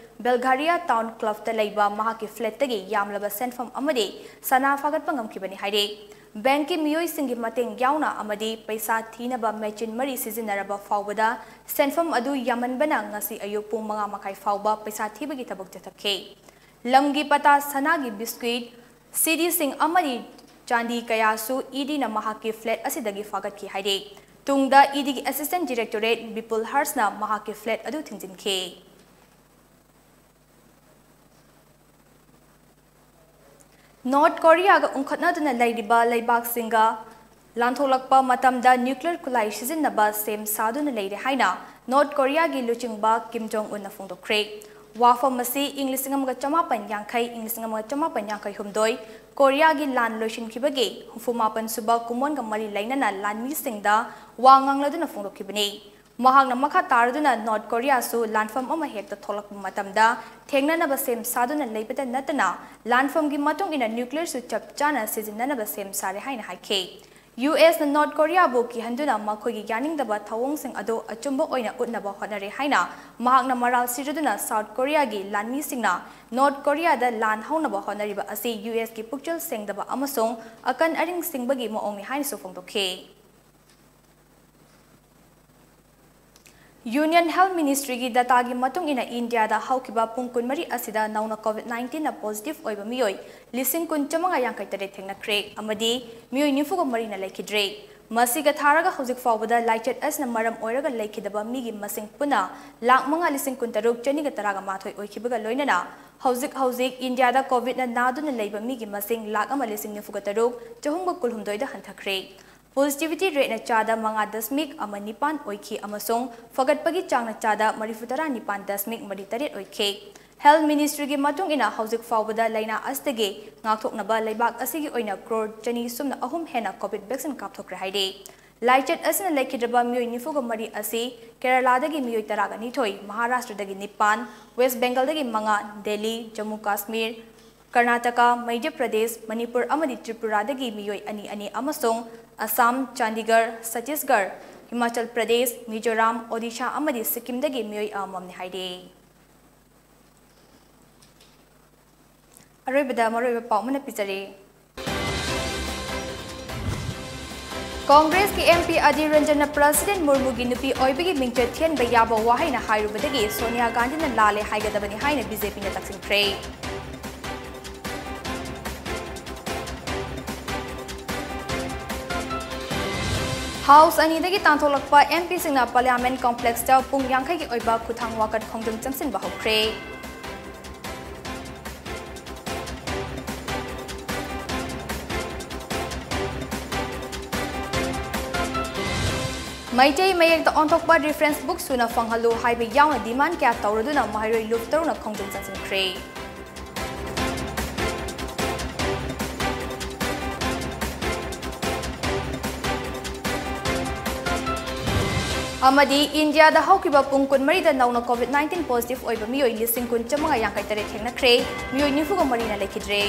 ꯕꯦꯜꯘꯥꯔꯤꯌꯥ Town Club-ꯇ ꯂꯩꯕ ꯃꯍꯥꯛꯀꯤ flat-ꯇꯒꯤ ꯌꯥꯝꯂꯕ ꯁꯦꯟꯐꯝ ꯑꯃꯗꯤ ꯁꯅꯥ ꯐꯥꯒꯠꯄ ꯉꯝꯈꯤꯕꯅꯤ ꯍꯥꯏꯔꯤ꯫ Bank-ꯀꯤ ꯃꯤꯑꯣꯏꯁꯤꯡꯒꯤ ꯃꯇꯦꯡ ꯌꯥꯎꯅ ꯑꯃꯗꯤ ꯄꯩꯁꯥ ꯊꯤꯅꯕ machine ꯃꯔꯤ ꯁꯤꯖꯤꯟꯅꯔꯕ ꯐꯥꯎꯕꯗ ꯁꯦꯟꯐꯝ ꯑꯗꯨ ꯌꯥꯝꯃꯟꯕꯅ ꯉꯁꯤ ꯑꯌꯨꯛ ꯄꯨꯡ ꯃꯉꯥ ꯃꯈꯥꯏ ꯐꯥꯎꯕ ꯄꯩꯁꯥ ꯊꯤꯕꯒꯤ ꯊꯕꯛ ꯆꯠꯊꯈꯤ꯫ ꯂꯝꯒꯤ ꯄꯇꯥ, ꯁꯅꯥꯒꯤ ꯕꯤꯁꯀ꯭ꯋꯤꯠ, ꯁꯤꯗꯤꯁꯤꯡ ꯑꯃꯗꯤ ꯆꯥꯟꯗꯤ ꯀꯌꯥꯁꯨ ED-ꯅ ꯃꯍꯥꯛꯀꯤ flat ꯑꯁꯤꯗꯒꯤ ꯐꯥꯒꯠꯈꯤ ꯍꯥꯏꯔꯤ꯫ ꯇꯨꯡꯗ ED-ꯒꯤ Assistant Directorate ꯕꯤꯄꯨꯜ ꯍꯔꯁꯅ ꯃꯍꯥꯛꯀꯤ flat ꯑꯗꯨ ꯊꯤꯡꯖꯤꯟꯈꯤ꯫ ꯅꯣꯔꯠ ꯀꯣꯔꯤꯌꯥꯒ ꯎꯪꯈꯠꯅꯗꯨꯅ ꯂꯩꯔꯤꯕ ꯂꯩꯕꯥꯛꯁꯤꯡꯒ ꯂꯥꯟꯊꯣꯛꯂꯛꯄ ꯃꯇꯝꯗ nuclear ꯈꯨꯠꯂꯥꯏ ꯁꯤꯖꯤꯟꯅꯕ ꯁꯦꯝ ꯁꯥꯗꯨꯅ ꯂꯩꯔꯦ ꯍꯥꯏꯅ ꯅꯣꯔꯠ ꯀꯣꯔꯤꯌꯥꯒꯤ ꯂꯨꯆꯤꯡꯕ ꯀꯤꯝ ꯖꯣꯡ ꯎꯟꯅ ꯐꯣꯡꯗꯣꯛꯈ꯭ꯔꯦ꯫ ꯋꯥꯐꯝ ꯑꯁꯤ ꯏꯪ ꯂꯤꯁꯤꯡ ꯑꯃꯒ ꯆꯃꯥꯄꯟ ꯌꯥꯡꯈꯩ, ꯏꯪ ꯂꯤꯁꯤꯡ ꯑꯃꯒ ꯆꯃꯥꯄꯟ ꯌꯥꯡꯈꯩ ꯍꯨꯝꯗꯣꯏ ꯀꯣꯔꯤꯌꯥꯒꯤ ꯂꯥꯟ ꯂꯣꯏꯁꯤꯟꯈꯤꯕꯒꯤ ꯍꯨꯝꯐꯨ ꯃꯥꯄꯟ ꯁꯨꯕ ꯀꯨꯝꯑꯣꯟꯒ ꯃꯔꯤ ꯂꯩꯅꯅ ꯂꯥꯟꯃꯤꯁꯤꯡꯗ ꯋꯥ ꯉꯥꯡꯂꯗꯨꯅ ꯐꯣꯡꯗꯣꯛꯈꯤꯕꯅꯤ꯫ ꯃꯍꯥꯛꯅ ꯃꯈꯥ ꯇꯥꯔꯗꯨꯅ ꯅꯣꯔꯠ ꯀꯣꯔꯤꯌꯥꯁꯨ ꯂꯥꯟꯐꯝ ꯑꯃ ꯍꯦꯛꯇ ꯊꯣꯛꯂꯛꯄ ꯃꯇꯝꯗ ꯊꯦꯡꯅꯅꯕ ꯁꯦꯝ ꯁꯥꯗꯨꯅ ꯂꯩꯕꯇ ꯅꯠꯇꯅ ꯂꯥꯟꯐꯝꯒꯤ ꯃꯇꯨꯡ ꯏꯟꯅ nuclear-ꯁꯨ ꯆꯞ ꯆꯥꯅ ꯁꯤꯖꯤꯟꯅꯅꯕ ꯁꯦꯝ ꯁꯥꯔꯦ ꯍꯥꯏꯅ ꯍꯥꯏꯈꯤ꯫ US-ꯅ ꯅꯣꯔꯠ ꯀꯣꯔꯤꯌꯥꯕꯨ ꯀꯤꯍꯟꯗꯨꯅ ꯃꯈꯣꯏꯒꯤ ꯌꯥꯅꯤꯡꯗꯕ ꯊꯧꯑꯣꯡꯁꯤꯡ ꯑꯗꯨ ꯑꯆꯨꯝꯕ ꯑꯣꯏꯅ ꯎꯠꯅꯕ ꯍꯣꯠꯅꯔꯦ ꯍꯥꯏꯅ ꯃꯍꯥꯛꯅ ꯃꯔꯥꯜ ꯁꯤꯔꯗꯨꯅ ꯁꯥꯎꯠ ꯀꯣꯔꯤꯌꯥꯒꯤ ꯂꯥꯟꯃꯤꯁꯤꯡꯅ ꯅꯣꯔꯠ ꯀꯣꯔꯤꯌꯥꯗ ꯂꯥꯟ ꯍꯧꯅꯕ ꯍꯣꯠꯅꯔꯤꯕ ꯑꯁꯤ US-ꯀꯤ ꯄꯨꯛꯆꯦꯜ ꯁꯦꯡꯗꯕ ꯑꯃꯁꯨꯡ ꯑꯀꯟ ꯑꯔꯤꯡ ꯁꯤꯡꯕꯒꯤ ꯃꯑꯣꯡꯅꯤ ꯍꯥꯏꯅꯁꯨ ꯐꯣꯡꯗꯣꯛꯈꯤ꯫ Union Health Ministryꯒꯤ dataꯒꯤ ꯃꯇꯨꯡ ꯏꯟꯅ, ꯏꯟꯗꯤꯌꯥꯗ ꯍꯧꯈꯤꯕ ꯄꯨꯡ ꯀꯨꯟꯃꯔꯤ ꯑꯁꯤꯗ ꯅꯧꯅ COVID nineteenꯅ positive ꯑꯣꯏꯕ ꯃꯤꯑꯣꯏ ꯂꯤꯁꯤꯡ ꯀꯨꯟ ꯆꯥꯃꯉꯥ ꯌꯥꯡꯈꯩ ꯇꯔꯦꯠ ꯊꯦꯡꯅꯈ꯭ꯔꯦ ꯑꯃꯗꯤ ꯃꯤꯑꯣꯏ ꯅꯤꯐꯨꯒ ꯃꯔꯤꯅ ꯂꯩꯈꯤꯗ꯭ꯔꯦ꯫ ꯃꯁꯤꯒ ꯊꯥꯔꯒ ꯍꯧꯖꯤꯛ ꯐꯥꯎꯕꯗ ꯂꯥꯏꯆꯠ ꯑꯁꯤꯅ ꯃꯔꯝ ꯑꯣꯏꯔꯒ ꯂꯩꯈꯤꯗꯕ ꯃꯤꯒꯤ ꯃꯁꯤꯡ ꯄꯨꯟꯅ ꯂꯥꯈ ꯃꯉꯥ ꯂꯤꯁꯤꯡ ꯀꯨꯟꯇꯔꯨꯛ ꯆꯅꯤꯒ ꯇꯔꯥꯒ ꯃꯥꯊꯣꯏ ꯑꯣꯏꯈꯤꯕꯒ ꯂꯣꯏꯅꯅ, ꯍꯧꯖꯤꯛ ꯍꯧꯖꯤꯛ ꯏꯟꯗꯤꯌꯥꯗ COVIDꯅ ꯅꯥꯗꯨꯅ ꯂꯩꯕ ꯃꯤꯒꯤ ꯃꯁꯤꯡ ꯂꯥꯈ ꯑꯃ ꯂꯤꯁꯤꯡ ꯅꯤꯐꯨꯒ ꯇꯔꯨꯛ ꯆꯍꯨꯝꯒ ꯀꯨꯟꯍꯨꯝꯗꯣꯏꯗ ꯍꯟꯊꯈ꯭ꯔꯦ꯫ Positivity rateꯅ ꯆꯥꯗ ꯃꯉꯥ ꯗꯁꯃꯤꯛ ꯑꯃ ꯅꯤꯄꯥꯟ ꯑꯣꯏꯈꯤ ꯑꯃꯁꯨꯡ ꯐꯒꯠꯄꯒꯤ ꯆꯥꯡꯅ ꯆꯥꯗ ꯃꯔꯤꯐꯨꯇꯔꯥ ꯅꯤꯄꯥꯟ ꯗꯁꯃꯤꯛ ꯃꯔꯤ ꯇꯔꯦꯠ ꯑꯣꯏꯈꯤ꯫ Health Ministryꯒꯤ ꯃꯇꯨꯡ ꯏꯟꯅ, ꯍꯧꯖꯤꯛ ꯐꯥꯎꯕꯗ ꯂꯥꯏꯅꯥ ꯑꯁꯤꯗꯒꯤ ꯉꯥꯛꯊꯣꯛꯅꯕ ꯂꯩꯕꯥꯛ ꯑꯁꯤꯒꯤ ꯑꯣꯏꯅ ꯀ꯭ꯔꯣꯔ ꯆꯅꯤ ꯁꯨꯞꯅ ꯑꯍꯨꯝ ꯍꯦꯟꯅ COVID vaccine ꯀꯥꯞꯊꯣꯛꯈ꯭ꯔꯦ ꯍꯥꯏꯔꯤ꯫ ꯂꯥꯏꯆꯠ ꯑꯁꯤꯅ ꯂꯩꯈꯤꯗ꯭ꯔꯕ ꯃꯤꯑꯣꯏ ꯅꯤꯐꯨꯒ ꯃꯔꯤ ꯑꯁꯤ ꯀꯦꯔꯂꯥꯗꯒꯤ ꯃꯤꯑꯣꯏ ꯇꯔꯥꯒ ꯅꯤꯊꯣꯏ, ꯃꯍꯥꯔꯥꯁꯇ꯭ꯔꯗꯒꯤ ꯅꯤꯄꯥꯟ, ꯋꯦꯁ ꯕꯦꯡꯒꯜꯗꯒꯤ ꯃꯉꯥ, ꯗꯦꯜꯂꯤ, ꯖꯝꯃꯨ ꯀꯥꯁꯃꯤꯔ, ꯀꯔꯅꯥꯇꯀꯥ, ꯃꯙ꯭ꯌ ꯄ꯭ꯔꯗꯦꯁ, ꯃꯅꯤꯄꯨꯔ ꯑꯃꯗꯤ ꯇ꯭ꯔꯤꯄꯨꯔꯥꯗꯒꯤ ꯃꯤꯑꯣꯏ ꯑꯅꯤ ꯑꯅꯤ ꯑꯃꯁꯨꯡ ꯑꯁꯥꯝ, ꯆꯥꯟꯗꯤꯒꯔ, ꯁꯠꯇꯤꯁꯒꯔ, ꯍꯤꯃꯥꯆꯜ ꯄ꯭ꯔꯗꯦꯁ, ꯃꯤꯖꯣꯔꯥꯝ, ꯑꯣꯗꯤꯁꯥ ꯑꯃꯗꯤ ꯁꯤꯛꯀꯤꯝꯗꯒꯤ ꯃꯤꯑꯣꯏ ꯑꯃꯃꯝꯅꯤ ꯍꯥꯏꯔꯤ꯫ ꯑꯔꯣꯏꯕꯗ ꯃꯔꯨꯑꯣꯏꯕ ꯄꯥꯎ ꯑꯃꯅ ꯄꯤꯖꯔꯤ꯫ ꯀꯣꯡꯒ꯭ꯔꯦꯁꯀꯤ MP ꯑꯙꯤꯔ ꯔꯟꯖꯟꯅ ꯄ꯭ꯔꯁꯤꯗꯦꯟ ꯃꯨꯔꯃꯨꯒꯤ ꯅꯨꯄꯤ ꯑꯣꯏꯕꯒꯤ ꯃꯤꯡꯆꯠ ꯊꯤꯍꯟꯕ ꯌꯥꯕ ꯋꯥꯍꯩꯅ ꯍꯥꯏꯔꯨꯕꯗꯒꯤ ꯁꯣꯅꯤꯌꯥ ꯒꯥꯟꯙꯤꯅ ꯂꯥꯜꯂꯦ ꯍꯥꯏꯒꯗꯕꯅꯤ ꯍꯥꯏꯅ BJPꯅ ꯇꯛꯁꯤꯟꯈ꯭ꯔꯦ꯫ House ꯑꯅꯤꯗꯒꯤ ꯇꯥꯟꯊꯣꯛꯂꯛꯄ MPꯁꯤꯡꯅ Parliament Complexꯇ ꯄꯨꯡ ꯌꯥꯡꯈꯩꯒꯤ ꯑꯣꯏꯕ ꯈꯨꯠꯊꯥꯡ ꯋꯥꯀꯠ ꯈꯣꯡꯖꯪ ꯆꯪꯁꯤꯟꯕ ꯍꯧꯈ꯭ꯔꯦ꯫ ꯃꯩꯇꯩ ꯃꯌꯦꯛꯇ ꯑꯣꯟꯊꯣꯛꯄ reference book ꯁꯨꯅ ꯐꯪꯍꯜꯂꯨ ꯍꯥꯏꯕ ꯌꯥꯎꯅ demand ꯀꯌꯥ ꯇꯧꯔꯗꯨꯅ ꯃꯍꯩꯔꯣꯏ ꯂꯨꯞ ꯇꯔꯨꯛꯅ ꯈꯣꯡꯖꯪ ꯆꯪꯁꯤꯟꯈ꯭ꯔꯦ꯫ ꯑꯃꯗꯤ ꯏꯟꯗꯤꯌꯥꯗ ꯍꯧꯈꯤꯕ ꯄꯨꯡ ꯀꯨꯟꯃꯔꯤꯗ ꯅꯧꯅ COVID nineteen positive ꯑꯣꯏꯕ ꯃꯤꯑꯣꯏ ꯂꯤꯁꯤꯡ ꯀꯨꯟ ꯆꯥꯃꯉꯥ ꯌꯥꯡꯈꯩ ꯇꯔꯦꯠ ꯊꯦꯡꯅꯈ꯭ꯔꯦ, ꯃꯤꯑꯣꯏ ꯅꯤꯐꯨꯒ ꯃꯔꯤꯅ ꯂꯩꯈꯤꯗ꯭ꯔꯦ꯫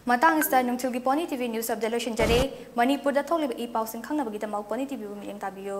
ꯃꯇꯥꯡ ꯑꯁꯤꯗ ꯅꯨꯡꯊꯤꯜꯒꯤ Pony TV News Update ꯂꯣꯏꯁꯤꯟꯖꯔꯦ꯫ ꯃꯅꯤꯄꯨꯔꯗ ꯊꯣꯛꯂꯤꯕ ꯏ ꯄꯥꯎꯁꯤꯡ ꯈꯪꯅꯕꯒꯤꯗꯃꯛ Pony TVꯕꯨ ꯃꯤꯠꯌꯦꯡ ꯇꯥꯕꯤꯌꯨ꯫